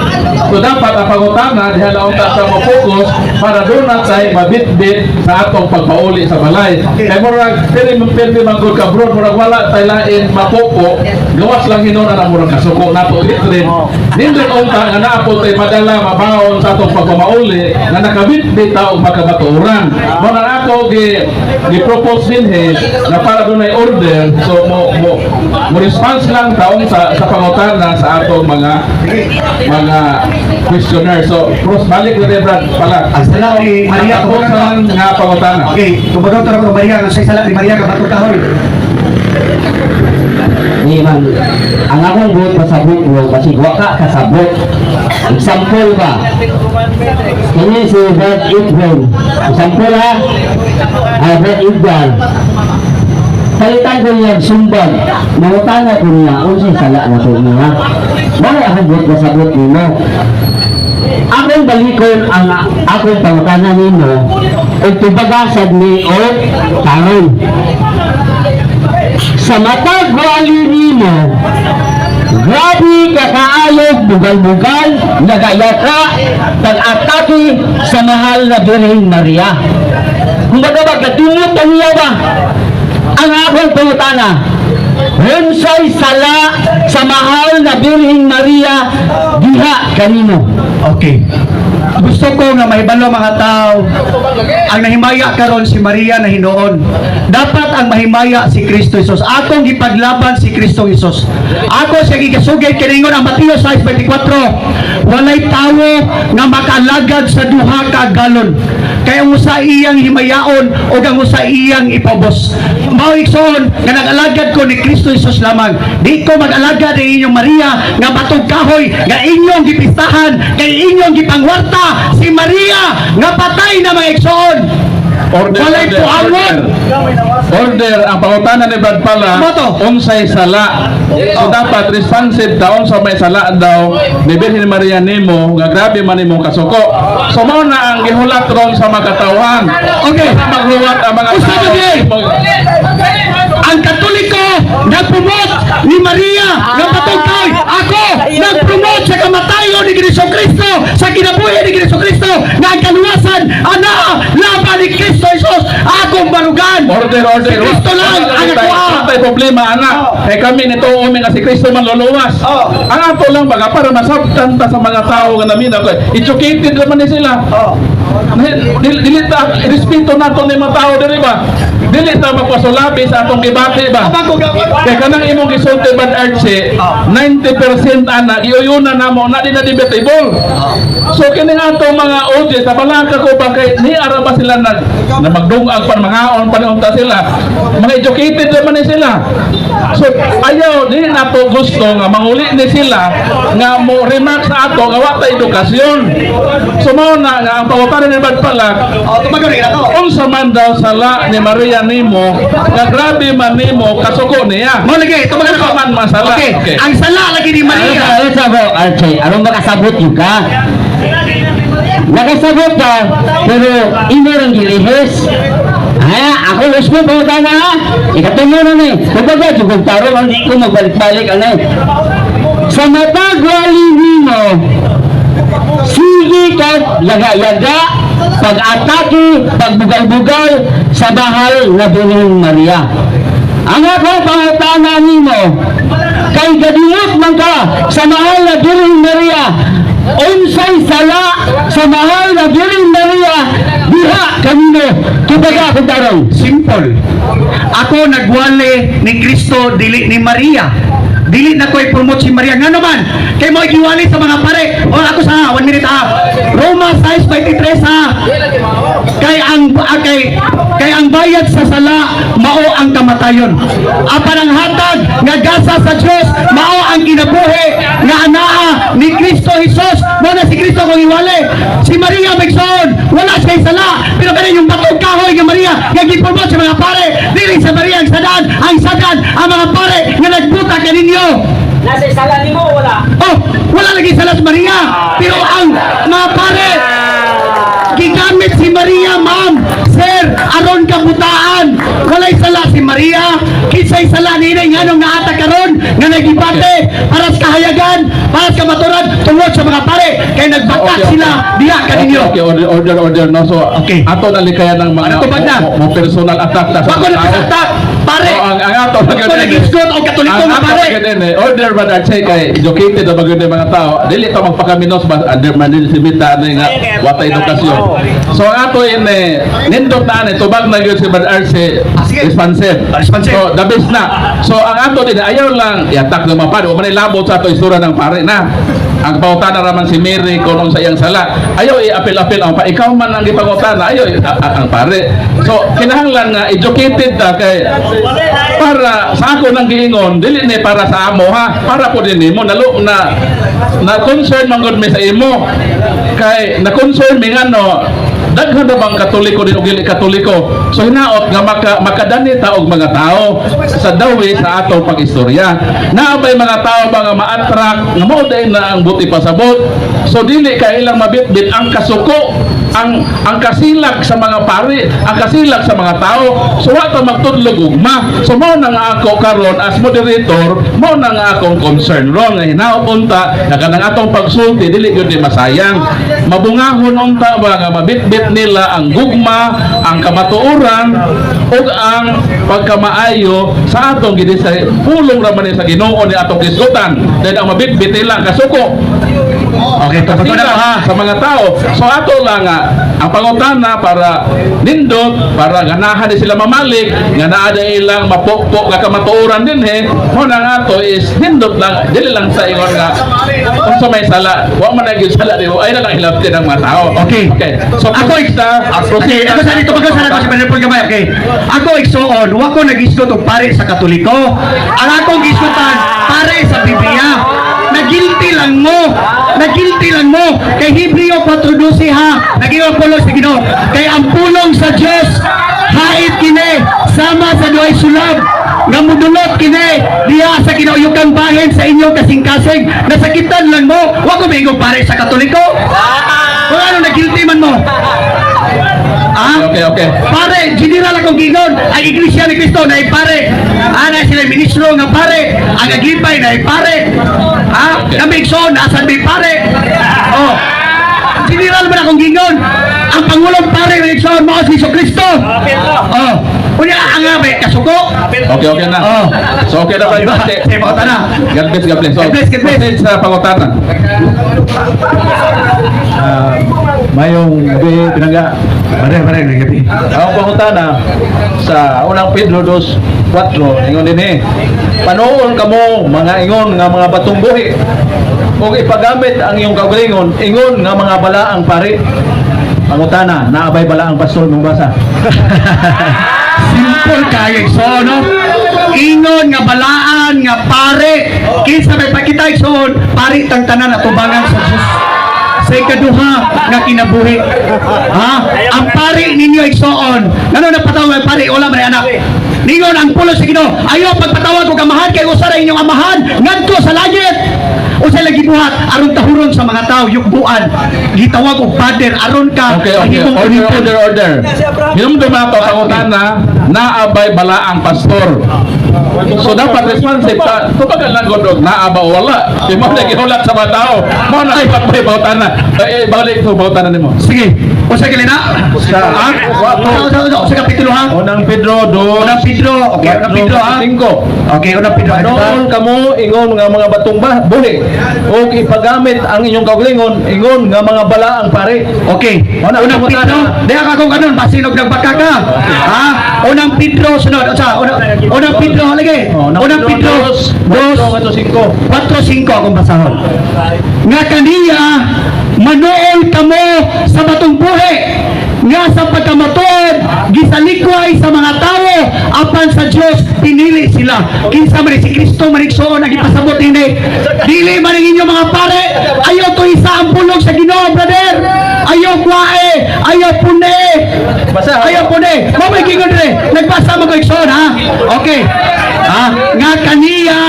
So dapat ang pangutana diha na unta sa mo focus para doon na tay mabitbit sa atong pagpauli sa balay. Kay murag pili pili man gud ka, bro, murag wala tay lain mapupo, gawas lang hinuon na murag kasuko nato litrin. Nindot unta nga naa po tay madala mabaon sa atong pagpamauli nga nakabitbit ta og makabatuoran. Mao na ako gi gi-propose dinhi na para dunay order, so mo mo mo response lang taong sa pangutana sa atong mga questionnaire. So, pros balik na Brad pala.
Ang sala ni Maria,
Tapos ang nga pangutana.
Okay, tubagon to na Maria, ang sala ni Maria kabatong kahoy.
Di man, ang akong buot pasabot bro, kasi wa ka kasabot. Example ba? Kini si Brad Idwin. Example ha? Ah, Brad Idwin. Palitan ko niya sumbag. Mangutana ko niya, unsay sala na ko niya. Wala akong buot pasabot nimo. Akong balikon ang akong pangutana nimo ug tubaga sad ni o karon. Sa matag wali nimo, grabe ka kaayog bugal-bugal, nagayaka, pag-atake sa mahal na Birheng Maria. Kumbaga ba, katumot ang iya ba? Ang akong pangutana, unsay sala sa mahal na Birheng Maria diha kanino?
Okay. Gusto ko nga mahibalo mga tao ang nahimaya karon si Maria na hinuon. Dapat ang mahimaya si Kristo Jesus. Akong gipaglaban si Kristo Jesus. Ako siya gigasugid kiningon ang Mateo 6:24. Walay tawo nga makalagad sa duha ka galon. Kay ang usa iyang himayaon o ang usa iyang ipabos. Mao, igsoon, nga nag-alagad ko ni Kristo Jesus lamang. Di ko mag-alagad ni inyong Maria nga batong kahoy nga inyong gipistahan kay inyong gipangwarta si Maria nga patay na, mga igsoon.
Order,
Walay
order,
puangon.
order. Order, ang pangutana ni Brad pala,
Moto.
Unsay sala. So dapat responsive daw unsa may sala daw ni Birhen Maria nimo nga grabe man nimo kasuko. So mao na ang gihulat ron sa mga katawhan.
Okay.
Basta maghuwat ang mga
Usa
tao.
ka di? Ang Katoliko nagpromote ni Maria nga batong kahoy. Ako nagpromote sa kamatayon ni Kristo Kristo, sa kinabuhi ni Kristo Kristo nga ang kaluwasan ana laban ni Kristo Jesus akong barugan.
Order, order.
Si Kristo lang ang
Wala
ako.
tayo problema, anak. Kay kami nito umi nga si Kristo man luluwas. Ang ato lang baga para masabtan ta sa mga tao nga naminaw kay educated naman ni sila. Dili dili ta respeto nato ni mga tao diri ba. Dili ta magpasulabi sa atong gibati ba. Kay kanang imong gisulti, Brad Archie, 90% ana giuyunan namo na di na debatable. So kini nga atong mga audience, nabalaka ko ba kay ni ara ba sila nag na magdungag pa mangaon pa unta sila. Mga educated naman ni sila. So ayaw dili nato gusto nga manguli ni sila nga mo remark sa ato nga wa ta edukasyon. So mao na nga ang pangutana ni Brad Palak,
Oh, tumagon rin ako.
unsa man daw sala ni Maria nimo nga grabe man nimo kasuko niya?
Mao lagi, tumagon ako.
Unsa man masala?
Okay. Ang sala lagi ni Maria.
Ano sa bro, Archie? Aron makasabot yun ka? Nakasabot ka, pero imo rang gilihis. Ah, ako gusto mo na ha? Ikatulo na ni. Kumbaga, jugong taro, hindi ko magbalik-balik, ano eh. Sa matag wali nimo, sige ka yaga-yaga, pag-atake, pagbugal-bugal sa bahal na Birheng Maria. Ang ako pangutana nimo, kay gadingot man ka sa mahal na Birheng Maria, unsay sala sa mahal na Birheng Maria diha kanino? Kumbaga akong tarong.
Simple. Ako nagwali ni Kristo, dili ni Maria. Dili na ko i-promote si Maria. Nga naman, kay mo giwali sa mga pare. O ako sa 1 minute ha. Roma 6:23 ha. Kay ang bayad sa sala mao ang kamatayon. Apan ang hatag nga gasa sa Dios mao ang kinabuhi nga anaa ni Kristo Jesus. Mao na si Kristo kung iwali. Si Maria, Megson, wala siya sala. Pero kanin yung batong kahoy nga Maria nga gipromote sa mga pare, dili sa Maria ang sadan ang mga pare nga nagbuta kaninyo.
Nasa sala nimo wala?
Oh, wala lagi sala si Maria. Pero ang mga pare, gigamit si Maria, ma'am, sir, aron kabutaan. Walay sala si Maria. Kinsay sala nini nganong naata karon nga nagibate para sa kahayagan, para sa kamaturan tungod sa mga pare kay nagbata sila diha kaninyo.
Okay, order, order, order. No? So, ato na likayan ng mga
Ano to, bagna?
mo personal attack ta sa
Bago na
tao.
attack, pare.
So, ang ato
Ako nag-isgot o Katoliko
ang
nga
ato
pare.
ganun eh, order ba na check kay educated na bagay mga tao. Dili to magpakaminos ba under man din si Mita ani nga wata edukasyon. So ang ato in eh, nindot na ani tubag na gyud si Brad Arce,
Sige.
responsive.
Responsive.
So the best na. So ang ato din ayaw lang i-attack ng mga pare. Wa man labot sa ato istura ng pare na. Ang pangutana raman si Mary kung sa iyang sala. Ayaw i-apil-apil ang pa. Ikaw man ang gipangutana, ayaw ang pare. So kinahanglan nga educated ta kay para sa ako nang giingon dili ni para sa amo ha, para po din nimo nalo na na concern man gud mi sa imo kay na concern mi ngano. Daghan na bang Katoliko din o dili Katoliko? So hinaot nga makadani ta og mga tao sa dawi sa atong pag-istorya. Naa bay mga tao ba nga ma-attract nga mao dahil na ang buti pasabot? So dili kay ilang mabitbit ang kasuko, ang kasilak sa mga pari, ang kasilak sa mga tao. So wa ta magtudlog ugma. So mao na nga ako karon as moderator, mao na nga akong concern ron nga hinaot unta na kanang atong pagsulti dili gyud ni masayang. Mabungahon unta ba nga mabitbit nila ang gugma, ang kamatuoran ug ang pagkamaayo sa atong gidi sa pulong ra man ni sa Ginoo ni atong hisgutan. Dahil ang mabitbit nila ang kasuko
Okay, tapos na
sila
ha.
sa mga tao. So ato lang nga ang pangutana para nindot, para ganahan ni sila mamalik, nga naa na ilang mapokpok nga kamatuoran din he, mo na nga ato is nindot lang, dili lang sa ingon nga unsa may sala, wa man na gyud sala di ay na lang hilabti ng mga tao.
Okay.
Okay. So
Ako,
proceed sa
Okay, ako sa dito pagka sana ko si Brother Paul Gamay, okay. Ako igsuon, wa ko nagisgot og pare sa Katoliko. Ang akong gisgutan, pare sa Biblia. Nagilty lang mo. Nagilty lang mo. Kay Hebreo 4:12 ha. Nagiwa pulong sa Ginoo. Kay ang pulong sa Dios hait kini sama sa duhay sulab nga mudulot kini diha sa kinauyukan bahin sa inyong kasing-kasing. Nasakitan lang mo. Wa ko maingong pare sa Katoliko. Kung ano nagilty man mo. Ah?
Okay.
Pare, general akong gingon, ang Iglesia ni Cristo na pare. Ah, na sila ministro nga pare, ang Aglipay na pare. Ah,
Okay.
kami igsoon, asan may pare. Oh. General man akong gingon. Ang pangulong pare ng igsoon mao si Jesu Kristo. Oh. Unya ang nga may kasuko.
Okay na.
Oh.
So okay na ba?
Diba? Sige, pangutana.
God bless, God bless. So,
God bless, God bless.
proceed sa pangutana.
Mayong gabi pinangga.
Pare, pare, gabi.
Ang pangutana sa unang Pedro 2:4 ingon dinhi. Panuol kamo mga ingon nga mga batong buhi ug ipagamit ang iyong kaugalingon ingon nga mga balaang pari. Pangutana, naabay balaang pastor mong basa.
Simple kayo igsoon, no? Ingon nga balaan nga pare. Kinsa may pakita igsoon, pare tang tanan atubangan sa Dios. Sa ikaduha nga kinabuhi. Ha? Ang pare ninyo igsoon. Ngano napatawag ang pare wala man ay anak. Ningon ang pulo sa Ginoo, ayaw pagpatawag og amahan kay usa ra inyong amahan ngadto sa langit. Usa lagi buhat aron tahuron sa mga tao yukbuan. Gitawag og father aron ka
Okay.
mahimong
Order,
ulipon.
order, order. Hinumdum ato pangutana, naabay balaang pastor. So dapat responsive ta. Tubagan lang gud og naa ba o wala. Di mo na gihulat sa mga tao. Mo na ipatay pangutana. Eh, balik ko pangutana nimo.
Sige. Usa gali na?
Sa
Ha? Usa, usa, usa kapitulo ha?
Unang Pedro 2
Unang Pedro. Okay, unang Pedro ha?
5.
Okay, unang Pedro. Ano ba?
Noon kamo ingon nga mga batong ba buhi ug ipagamit ang inyong kaugalingon ingon nga mga balaang pare.
Okay.
Una,
Unang
una,
Pedro. Diha ka kung kanon basinog nagbaka ka. Ha? Unang Pedro sunod. Usa, unang Pedro lagi.
Oh,
Unang Pedro
2
2
4 5.
4 5 akong basahon. Nga kaniya manuol kamo sa batong buhi nga sa pagkamatuod gisalikway sa mga tawo apan sa Dios pinili sila. Kinsa man ni si Kristo man igsoon ang ipasabot ini. Dili man ang inyong mga pare, ayaw to isa ang pulong sa Ginoo, brother. Ayaw kwae, ayaw pune.
Basa.
Ayaw pune. Mao may gingon dire. Nagbasa mo ko igsoon ha. Okay. Ha? Nga kaniya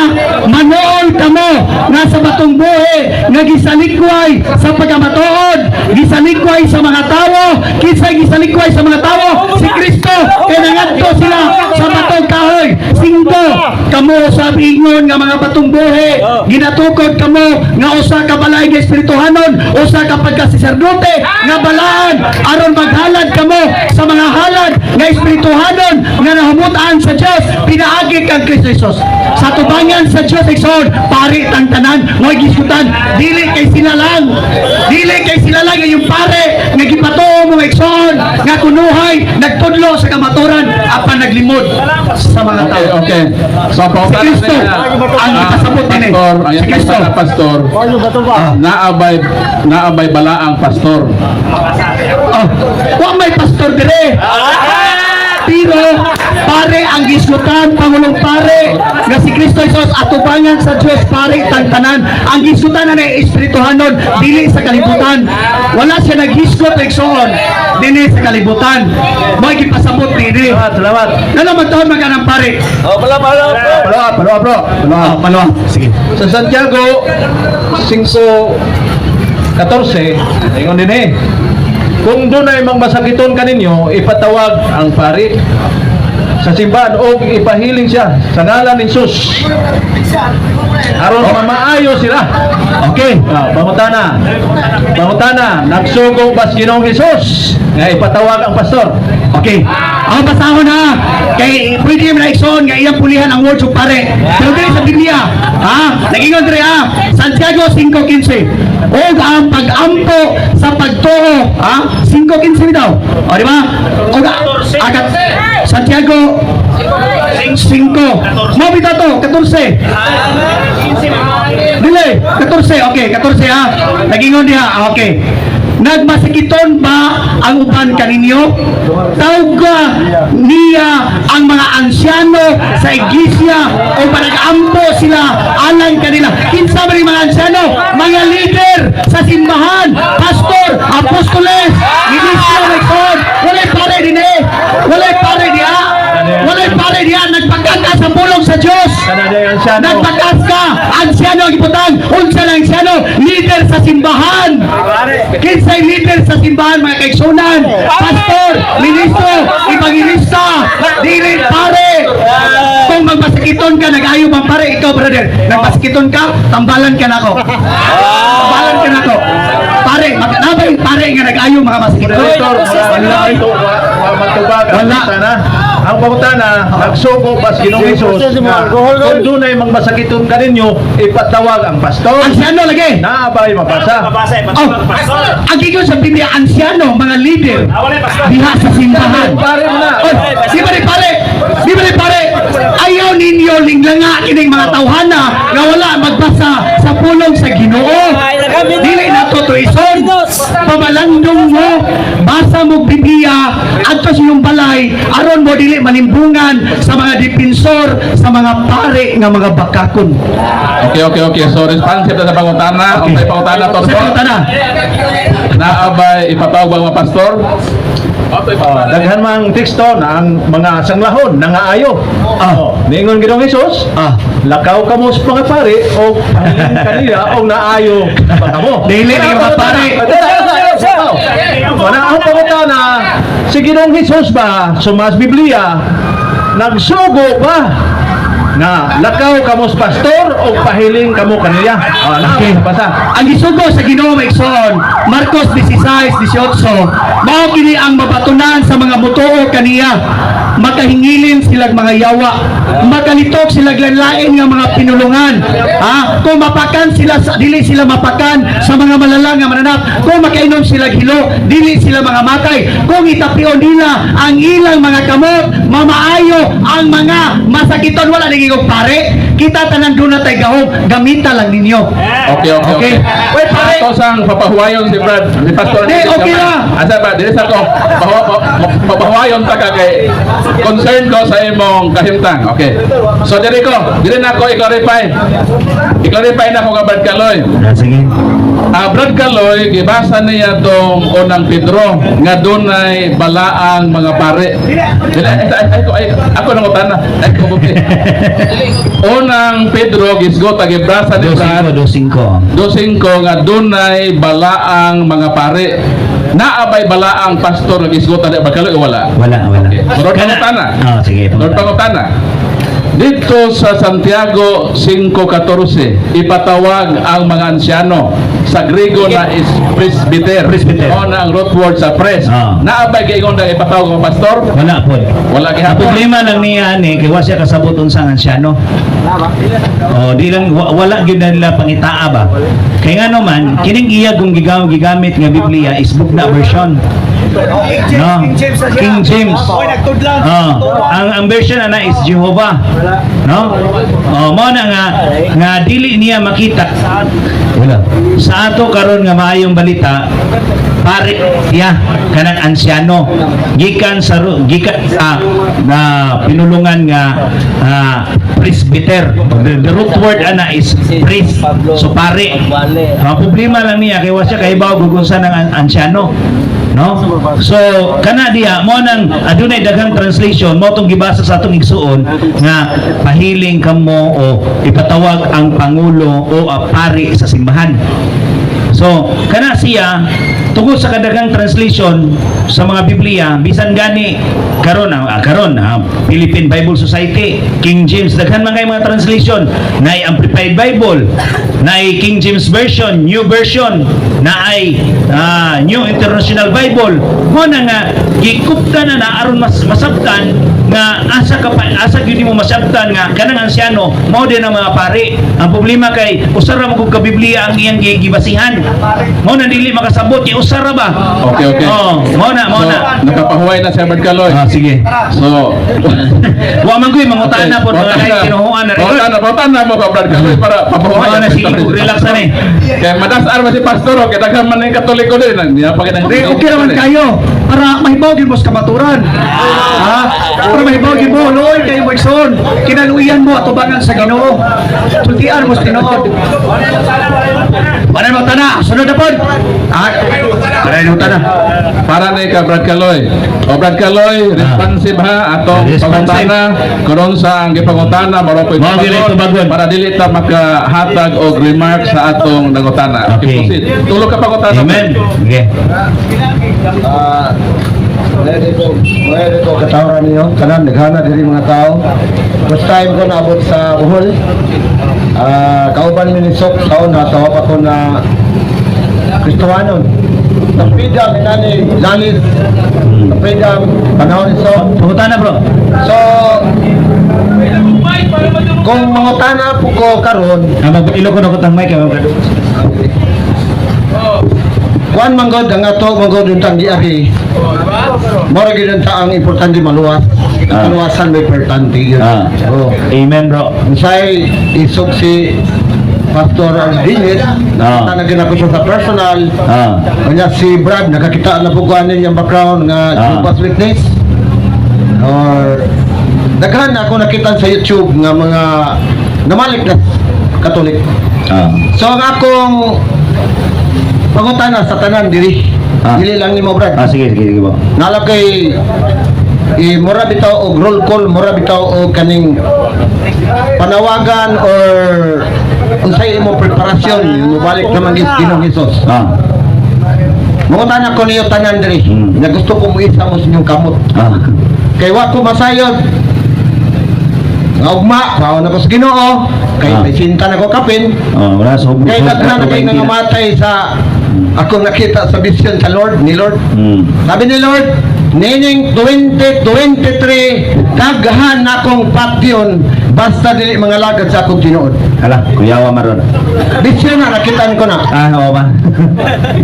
manool kamo nga sa batong buhi nga gisalikway sa pagkamatuod, gisalikway sa mga tawo, kinsa gisalikway sa mga tawo? Si Kristo. Kay nangadto sila sa batong kahoy. Singko kamo sa ingon nga mga batong buhi, ginatukod kamo nga usa ka balay nga espirituhanon, usa ka pagkasaserdote nga balaan aron maghalad kamo sa mga halad nga espirituhanon nga nahumutan sa Dios pinaagi kang Kristo Jesus. Sa tubangan sa Dios igsoon, pari tang tanan mo'y gisgutan, dili kay sila lang, dili kay sila lang ang iyong pare nga gipatuo mo igsoon nga kunuhay nagtudlo sa kamaturan apan naglimod sa mga
Okay,
tao.
okay. So pangutana
Si Kristo,
niya,
ang ipasabot nini.
Pastor, ang
Si Kristo.
ipasabot pastor. Naabay balaang pastor.
Oh, wa may pastor dire. Pero pare ang gisgutan, pangulong pare nga si Kristo Jesus atubangan sa Dios, pare tagtanan. Ang gisgutan na espirituhanon, dili sa kalibutan. Wala siya naghisgot, igsoon, dili sa kalibutan. Mo'y gipasabot dinhi.
Salamat, salamat.
Nalo magtaon man ng pare.
Oh, pala, pala, pala, pala, bro.
Oh, palo. Sige.
Sa Santiago 5:14, ingon din eh. Kung dunay mang masakiton kaninyo, ipatawag ang pari sa simbahan o ipahiling siya sa ngalan ni Jesus. Aron mamaayo sila.
Okay.
Ah, pangutana. Pangutana, nagsugo ba si Ginoong Jesus nga ipatawag ang pastor?
Okay. Ang basahon ha. Kay pwede mo na igsoon nga iyang pulihan ang words of pare. Pero diri sa Biblia, ha? Nagingon diri ha. Santiago 5:15. Og ang pag-ampo sa pagtuo, ha? 5:15 daw. O di ba? Og agat Santiago 5. Mo bitaw to, 14. Dili, 14. Okay, 14 ha. Nagingon diha. Ah, okay. Nagmasakiton ba ang uban kaninyo? Tawga niya ang mga ansyano sa iglesia o panagampo sila alang kanila. Kinsa man yung mga ansyano? Mga leader sa simbahan, pastor, apostoles, ministro, rektor. Walay pare din eh. Walay pare diha. Walay pare diha. Nagpagkaka sa pulong sa Diyos.
Kanada yung ansyano.
Nagpakas ka, ansyano ang gibutang, unsa lang ansyano, leader sa simbahan. Kinsay leader sa simbahan, mga kaigsunan? Pastor, ministro, evangelista, dili pare. Kung magmasakiton ka, nag-ayo bang pare, ikaw brother, nagmasakiton ka, tambalan ka nako. Tambalan ka nako. Pare, nabay pare nga nag-ayo mga masakiton.
Pastor, wala ito, wa matubag ang
Wala.
pangutana. Ang pangutana, nagsugo ba si Ginoong Jesus nga kung dunay mang masakiton kaninyo, ipatawag ang pastor.
Ansyano lagi.
Naabay mabasa.
Oh, ang gigon sa Biblia, ansyano, mga leader, diha sa simbahan.
Pare mo na.
Oy, di ba ni pare? Di ba ni pare? Ayaw ninyo linglanga kining mga tawhana nga wala magbasa sa pulong sa Ginoo. Dili nato tuison. Pamalandong mo, basa mo Biblia adto sa iyong balay aron mo dili malimbungan sa mga depensor, sa mga pare nga mga bakakon.
Okay. So, responsive na sa pangutana. Okay, pangutana to.
Sa pangutana.
Naabay ipatawag ba ang mga pastor?
Oh, daghan mang teksto na ang mga sanglahon nangaayo.
Ah.
Oh, niingon Ginoong Jesus, lakaw kamo sa mga pare o pahiling kanila o naayo ba kamo?
Dili na yung mga pare.
Wala ang pangutana, si Ginoong Jesus ba sumas Biblia nagsugo ba na lakaw kamo sa pastor o pahiling kamo kanila? Oh, na,
Okay.
basa.
Ang gisugo sa Ginoo maigsoon, Marcos 16:18, mao kini ang mabatunan sa mga mutuo kaniya. Makahingilin silag mga yawa, makalitok silag lain nga mga pinulungan. Ha? Kung mapakan sila sa dili sila mapakan sa mga malala nga mananap, kung makainom sila hilo, dili sila mga matay. Kung itapion nila ang ilang mga kamot, mamaayo ang mga masakiton. Wala nagiging pare. Kita tanan doon na tay gahom, gamita lang ninyo.
Okay.
Okay.
Wait, pare. Ato sang papahuwayon si Brad, si Pastor.
Di, okay ra.
Asa ba? Dili sa ko. Papahuwayon ta ka kay concern ko sa imong kahimtang. Okay. So diri ko, diri na ko i-clarify. I-clarify na ko nga Brad Kaloy.
Ah, sige.
Ah, Brad Kaloy, gibasa niya tong unang Pedro nga dunay balaang mga pare. Dili, ay, ay, ay, ay, ako nang utana. Ay, ko buti. Unang Pedro gisgot gibasa ni Brad
2-5, 2-5.
2:5 nga dunay balaang mga pare. Naabay balaang pastor nga gisgot ani ba kaloy wala?
Wala, wala.
Okay. Sunod pangutana.
Ah, sige.
Sunod pangutana. Dito sa Santiago 5:14, ipatawag ang mga ansyano. Sa Grego na is presbyter.
Presbyter.
O na ang root word sa pres.
Ah.
Naabay giingon na ipatawag ang pastor?
Wala po.
Wala
Ang
gihapon.
problema lang niya ani kay wa siya kasabot unsa ang ansyano. Oh, di lang wala gyud na nila pangitaa ba. Kay nga naman kining iya kung gigamit nga Biblia is bugna version. No? King James. Oh, ang version ana is Jehovah. No? Oh, mao na nga nga dili niya makita. Wala. Sa ato karon nga maayong balita, pare siya kanang ansyano gikan sa na pinulungan nga presbyter. The root word ana is priest, so pare. Ang problema lang niya kay wa siya kahibaw kung unsa ng ansyano, no? So kana diha mo nang adunay daghang translation mo tong gibasa sa atong igsuon nga pahiling kamo o ipatawag ang pangulo o pari sa simbahan. So, kana siya tungod sa kadaghang translation sa mga Biblia, bisan gani karon Philippine Bible Society, King James, daghan man kay mga translation, naay Amplified Bible, naay King James Version, New Version, naay New International Bible. Mo na nga gikupta na na aron mas masabtan nga asa ka pa, asa gyud nimo masabtan nga kanang ansyano mao din ang mga pari. Ang problema kay usa ra man kog ka Biblia ang iyang gibasihan, mao na dili makasabot kay usa ra ba.
Okay.
Oh, mao na, mao
So,
na.
Nakapahuway na si Brad Kaloy.
Ah, sige.
So,
Wa man koy mangutana po mga kay tinuhuan na rin.
Pangutana mo ka, Brad Kaloy, para papahuway.
Mao na, sige, relax na ni.
Kaya madas-ar ba si Pastor, okay, daghan man yung Katoliko din. Niya pa kinang
Di, okay naman kayo. Para mahibaw gyud mo sa kamaturan. Ha? Para mahibaw gyud mo, luoy kayo mo igsoon. Kinaluian mo atubangan sa Ginoo. Sultian mo sa tinuod. Para mo tana, sunod na pod. Ah, para mo tana.
Para na ka, Brad Kaloy. O Brad Kaloy, responsive ha atong
Responsive.
pangutana karon sa ang gipangutana maro po
Mao gyud ay tubagon.
para dili ta makahatag og remark sa atong nangutana.
Okay.
Proceed. Tulo ka pangutana.
Amen. Okay.
Ah, pwede ko katawran niyo. Kanan, naghana diri mga tao. First time ko naabot sa Bohol. Ah, kauban mi ni Sok taon na tawag ako na Kristohanon. Sa freedom, inani, lalis. Sa freedom, panahon ni Sok.
Pangutana, bro.
So, kung mangutana po ko karon,
Ah, mag-ilo ko na ko tang mic ah.
Kuan man gud ang ato man gud untang giagi. Mora gyud unta ang importante maluwas. Kaluwasan may importante yun. Oh.
Amen, bro.
Unsay isog si Pastor Aldines, nakita na ko siya sa personal. Kanya si Brad, nakakita na po ko ano niyang background nga Jehovah's Witness. Or daghan na ako nakita sa YouTube nga mga namalik na Katolik. So ang akong pangutana sa tanan diri, dili lang nimo, Brad.
Ah, sige, sige, sige bro.
Nala kay mura bitaw og roll call, mura bitaw og kaning panawagan or unsay imong preparasyon mobalik naman gid Ginoong Hesus. Mangutana ko niyo tanan diri. Na gusto ko muisa mo sa inyong kamot. Kay wa ko masayod nga ugma, paon ako sa Ginoo, kay may sinta na ko kapin.
Oh, wala so.
Kay daghan na kay nangamatay sa akong nakita sa vision sa Lord, ni Lord. Sabi ni Lord, nining 2023, daghan akong patyon basta dili mga lagad sa akong tinuod.
Hala, kuyawa maron.
Vision na nakitaan ko na.
Ah, oo ba?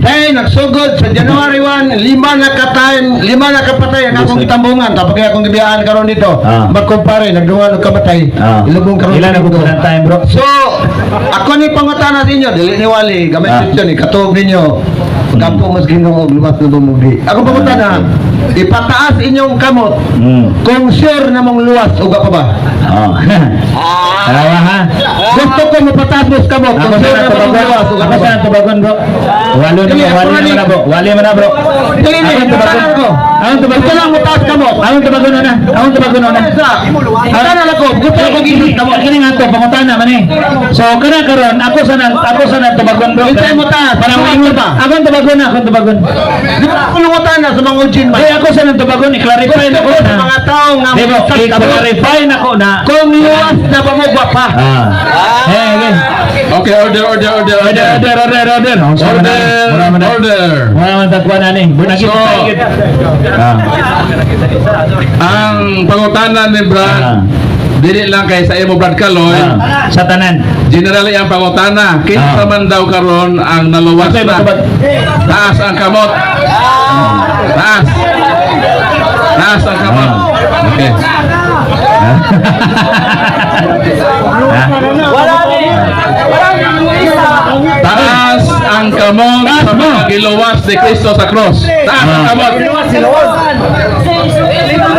Hey, nagsugod sa January 1, lima na ka time, lima na kapatay ang akong gitambungan. Tapos kaya akong gibiyaan karon dito. Magkumpare, nagdungan og kamatay. Ilubong karon.
Ilan
sa
na
linggo.
kukunan time, bro?
So, ako ni pangutana sa inyo, dili ni Wali, gamit ah. Ni katuog ninyo. Kampo mas Ginoo og luwas na bumugi. Ako pangutana, ipataas inyong kamot. Kung sure na mong luwas, uga pa ba?
Oh. Alawa ha.
Gusto ko mapataas mo sa kamot.
Ako
Kung sure
sana
na mong
tubagon.
luwas, uga
Ako
pa ba?
sana tubagon, bro. Walo na
Dili,
wali
ako
man
ni-
na, bro. Wali man na, bro.
Dili,
Akong
dili,
tubagon.
pataas ko.
Akong tubagon.
Gusto lang mo taas kamot.
Akong tubagon na. Akong tubagon na.
Ita na lang ko. Gusto ko
Kini kini nga to pangutana man eh. So kana karon ako sana tubagon, bro.
Hintay mo taas.
Para
Tubagon
moingon
ba?
Akong tubagon na, akong tubagon.
Di ba ako lungutan na sa mga ujin man?
Di ako sana tubagon, i-clarify na
Gusto
ko
ko
na.
sa mga tao nga
Di bro, i-clarify na ko na.
Kung luwas na ba mo pa?
Ah. Eh, okay.
Okay, order, order, order,
Order,
order.
order, order, order.
Order, order.
Mura man takwa na ni. Bunagi
So,
tayo. Ah.
Ang pangutana ni Brad, dili lang kay sa imo, Brad Kaloy.
Sa tanan.
Generally ang pangutana, kinsa man daw karon ang naluwas
Okay,
na?
batubag.
Taas ang kamot. Taas. Taas ang kamot. Okay.
Ha?
Taas ang kamot sa mga giluwas ni Kristo sa cross. Taas ang kamot.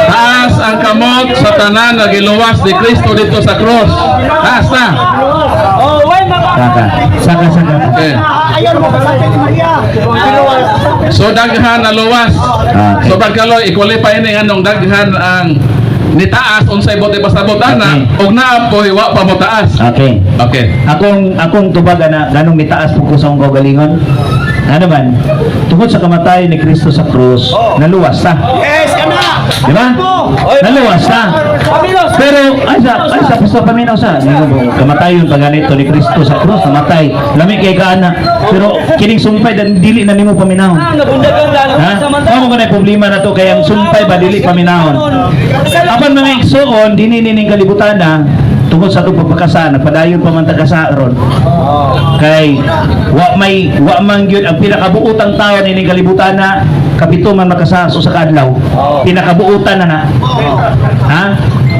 Taas ang kamot sa tanan nga giluwas ni Kristo dito sa cross. Taas na.
Saka. Saka, saka.
Okay. So daghan na luwas.
Okay.
So pagkaloy i-qualify ni anong daghan ang nitaas unsay bote pasabot ana ug naa poy wa pa mo taas.
Okay.
Okay.
Akong tubag ana ganong mitaas po ko sa akong kaugalingon. Ano man, tungod sa kamatayon ni Kristo sa krus, naluwas ta. Yes, kana. Di ba? Naluwas ta. Pero ay sa Pastor paminaw sa kamatayon pa ganito ni Kristo sa krus, namatay. Lami kay kaana. Pero kining sumpay dan dili na nimo paminawon. Ha? Mao ko na problema na to kay ang sumpay ba dili paminawon. Apan mga igsuon dinhi nining kalibutan na tungod sa atong pagpakasa nagpadayon pa man ta sa ron kay wa man gyud ang pinakabuotang tao nining kalibutan na kapito man makasa sa usa ka adlaw, pinakabuotan na na, ha.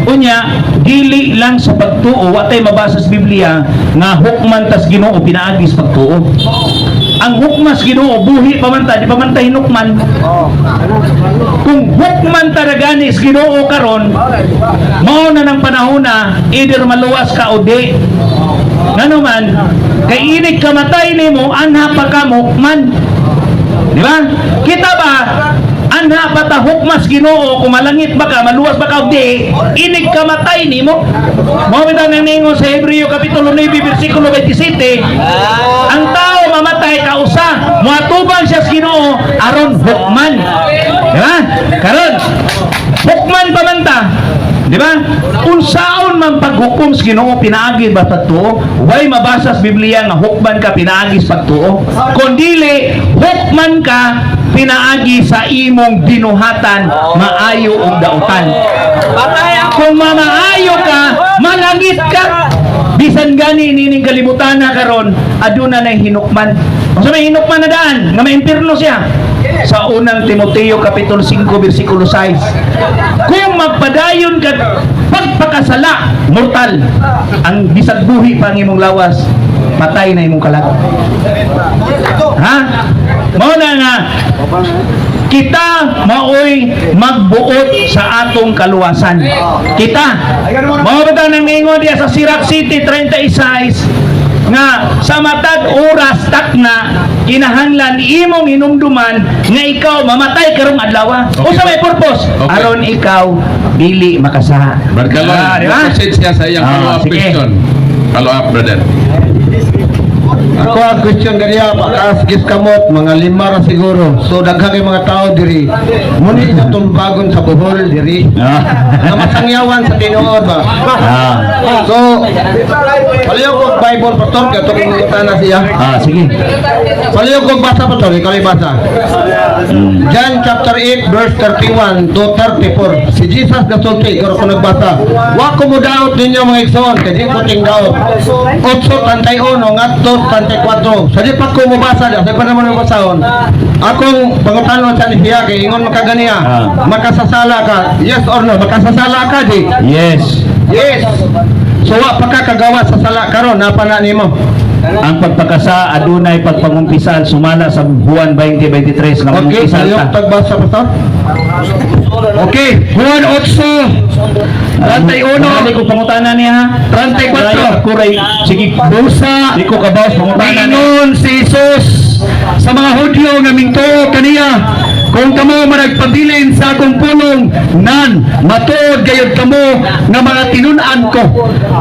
Unya dili lang sa pagtuo, wa tay mabasa sa Biblia nga hukman tas Ginoo pinaagi sa pagtuo. Ang hukmas Ginoo buhi pa man ta, di pa man ta hinukman. Kung hukman ta gani sa Ginoo karon, mao na ng panahon na either maluwas ka o di. Ngano man kay inig kamatay nimo, anha pa ka hukman, di ba? Kita ba, anha pa ta hukmas Ginoo kung malangit ba ka, maluwas ba ka o di, inig kamatay nimo. Mao bitaw nang ningon sa Hebreo kapitulo 9 bersikulo 27, ang tao mamatay kausa, moatubang siya sa Ginoo aron hukman, di ba? Karon hukman pa man ta, di ba? Unsaon man paghukom sa Ginoo, pinaagi ba pagtuo? Way mabasa sa Biblia nga hukman ka pinaagi sa pagtuo. Kundili hukman ka pinaagi sa imong binuhatan, maayo o dautan. Kung mamaayo ka, malangit ka. Bisan gani nining kalibutan na karon, aduna nay hinukman. Unsa may hinukman na daan nga maimpirno siya? Sa Unang Timoteo kapitulo 5 bersikulo 6. Kung magpadayon ka pagpakasala, mortal. Ang bisag buhi pa ang imong lawas, patay na imong kalag. Ha? Mao na nga kita maoy magbuot sa atong kaluwasan. Kita. Mao ba nang ningon diya sa Sirac City 36 nga sa matag oras takna kinahanglan imong hinumduman nga ikaw mamatay karong adlaw.
Okay.
Unsa may purpose?
Okay.
Aron ikaw dili makasala.
Brother Kaloy,
Ah, di ba?
proceed siya sa iyang
Ah,
follow-up
sige.
question. Follow-up, brother.
Ako ang question ganiya, pataas gis kamot, mga lima ra siguro. So daghan kay mga tao diri. Muni sa tumbagon sa Bohol diri. Nga masangyawan sa tinuod ba. So, paliw ko Bible, pastor, kay itong na siya.
Ah, sige.
Paliw ko basa, pastor, ikaw yung basa. John chapter 8 verse 31 to 34. Si Jesus nasulti, ikaw ko nagbasa. Wa ko mo daot ninyo mga igsoon, kay di ko ting daot. 8:31 ngadto 34. Sa di pa ko mobasa, sa pa naman mo basahon. Akong pangutanon sa niya kay ingon makaganiya. Makasasala ka. Yes or no? Makasasala ka di.
Yes.
Yes. So wa pa ka kagawa sa sala karon napa na nimo.
Ang pagpakasa adunay pagpangumpisal sumala sa Juan 20:23 nga
Okay,
mangumpisal
sayo
ta.
tagbasa, pastor.
Okay, Juan 8, 31,
Dali ko pangutana niya ha.
34.
Kuray sige.
Busa,
Di ko kabaw pangutana niya.
Maingon si Jesus sa mga Hudyo nga mingtuo kaniya, "Kung kamo managpabilin sa akong pulong, nan matuod gayud kamo nga mga tinun-an ko,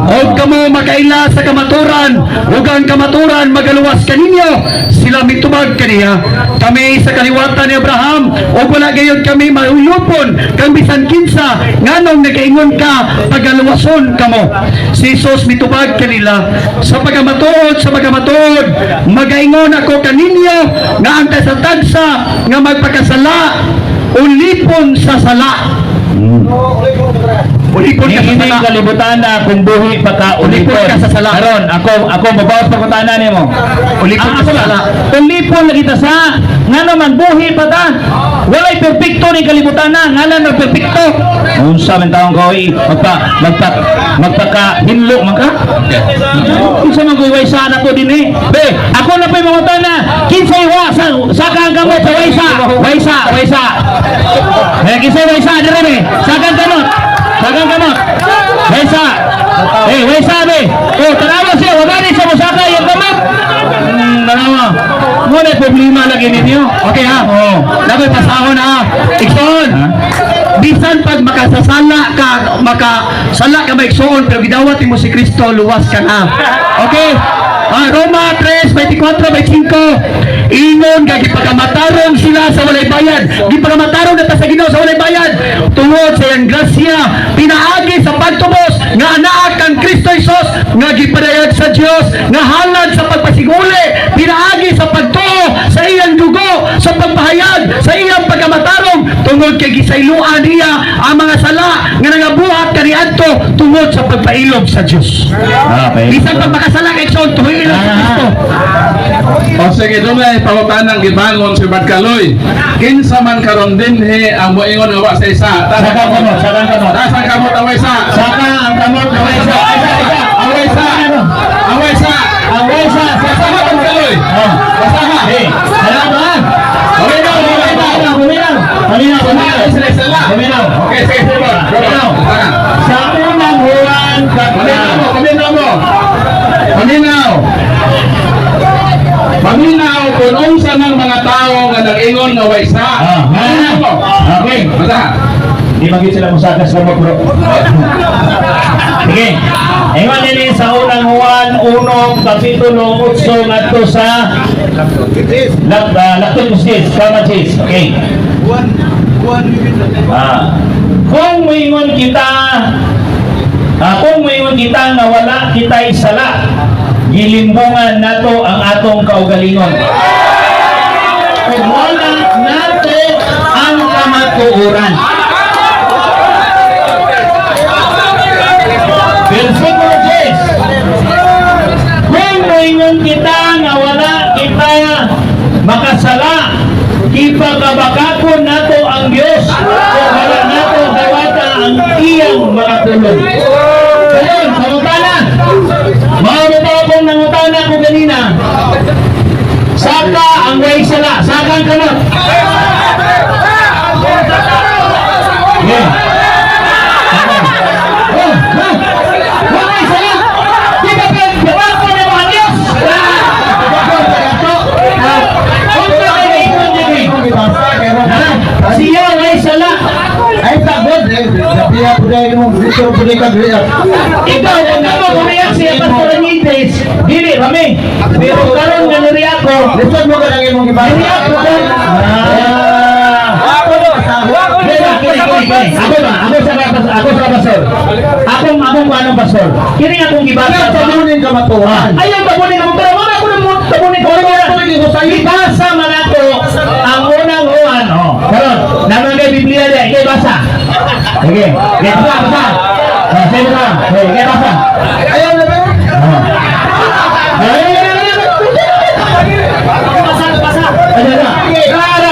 ug kamo makaila sa kamaturan ug ang kamaturan magaluwas kaninyo." Sila mitubag kaniya, "Kami sa kaliwatan ni Abraham ug wala gayud kami mauyupon kang bisan kinsa. Nganong nagaingon ka pagaluwason kamo?" Si Jesus mitubag kanila, "Sa pagkamatuod, sa pagkamatuod, magaingon ako kaninyo nga ang kasatagsa nga magpakasala ulipon sa sala." Ulipon ka sa
Niining
sala.
Kalibutan na kung buhi pa ka, ulipon.
Ulipon ka sa sala.
Karon ako ako mabawas pangutana nimo.
Ulipon
Ang
ka
ako
sa
ba?
sala.
Ulipon lagi ta sa nga naman buhi pa ta. Walay perpekto ni kalibutan na, ngalan na perpekto. Unsa man taong ko magpa magpa magpaka hinlo man ka? Unsa man koy way sa na to dinhi? Be, ako na pa'y mangutana. Kinsay wa sa saka ang kamot sa waysa? Waysa, waysa. Eh, kinsay waysa dire be? Saka ang kamot. Saka ang kamot. Waysa. Eh, waysa be. Oh, tanawa siya, wala ni sa musaka yung kamot. Tanawa. Mo na problema lagi ninyo.
Okay ha.
Oh.
Dapat pasahon ha. Igsoon. Bisan pag makasasala ka, makasala ka maigsoon, pero gidawat mo si Kristo, luwas ka na. Okay? Ah, Roma 3, 24, 25. Ingon nga gipagamatarong sila sa walay bayad. Gipagamatarong na ta sa Ginoo sa walay bayad. Tungod sa iyang grasya, pinaagi sa pagtubos nga anaa kang Kristo Jesus nga gipadayag sa Dios nga halad sa pagpasiguli, pinaagi sa pagtuo sa iyang dugo, sa pagpahayag sa iyang pagkamatarong tungod kay gisayloan niya ang mga sala nga nangabuhat kaniadto tungod sa pagpailob sa Dios.
Ah,
Bisan pag makasala kay Igsoon, tuhiin lang si Kristo.
O sige, doon ay pangutanang gibangon si Badkaloy. Kinsa man karon dinhi ang moingon nga wa sa isa.
Saka kamot, saka kamot.
Taas ang kamot ang waysa.
Saka ang kamot na waysa.
Ang waysa. Ang waysa.
Ang waysa.
Basaha, Badkaloy.
Oh.
Basaha.
Eh, salamat ha.
Paminaw, paminaw.
Paminaw, paminaw. Paminaw,
Sila, sila.
paminaw.
Okay, sige, sige.
Paminaw. Sa unang Juan
Paminaw mo,
kapitulo.
Paminaw mo. Paminaw. Paminaw kung unsa ng mga tao nga nag-ingon nga waysa.
Ah,
Paminaw mo.
Okay.
Basaha.
Di maging sila musakas sa bro. Sige. Ingon nini sa unang Juan 1 kapitulo 8 ngadto sa Lak lakton kusgis, kama chis. Okay. Ah. Kung moingon kita nga wala kita'y sala, gilimbungan nato ang atong kaugalingon. Kung wala nato ang kamatuoran. Versikulo 10. Kung moingon kita nga wala kita makasala, ipagabakakon nato ang Dios kung wala nato dawata ang iyang mga pulong. Ayun, pangutana. Mga bitaw akong nangutana ko ganina. Saka ang way sala, saka ang kamot. Yeah. Oh, ha? Walay sala. Di ba pinagbawa na mga Diyos? Ah, unsa kay ingon diri? Ha? Siya way sala.
Ay, sabot. Sabiha po dahil mo, gusto po dahil ka
Ikaw, kung namo kumiyak siya Pastor Anites, dili kami. Pero karon nga niriyak ko,
Lisod mo ka lang imong gibasa.
niriyak ko ko. Ah. Kini, kini, kini. Ako ba? Ako sa pastor. Akong akong anong pastor. Kini akong gibasa.
Ayaw tabunin ka matuhan.
Ayaw tabunin ako pero wala ko nang tabunin ko. Ibasa man ako ang unang Juan. Oh, karon, naman kay Biblia diya, ikay basa. Okay, okay, basa, basa. Oh, sige ba? Okay, ikay basa.
Ayaw na ba?
Oh. Ay, ay, ay, ay, ay. Basa, basa. Ay, ay, ay.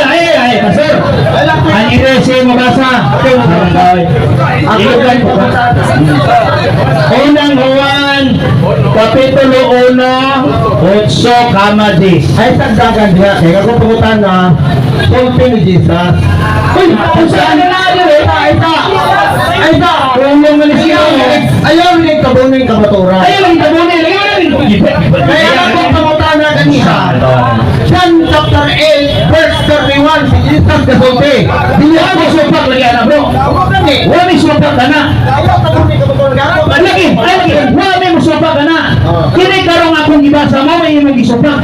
Ay, ay, ay, pastor. Ang irese mo basa. Unang Juan, Kapitulo 1, 8, kama 10.
Ay, tagdagan diha. Kaya kung pangutan na, sulti ni Jesus.
Uy, kung saan na na eh.
Ay, ta! Ay, ta!
Tulong man siya.
Ayaw ni tabunin ka maturan.
Ayaw lang tabunin. Ayaw lang.
Kaya akong pangutan na kanina, John chapter 8, verse 31, si Jesus kasulti.
Wala may supak lagi anak bro. Wala may supak ka na.
Ayaw tabunin ka maturan.
Lagi, lagi. Wala may musupak ka na. Kini karong akong gibasa mo, may imong gisupak.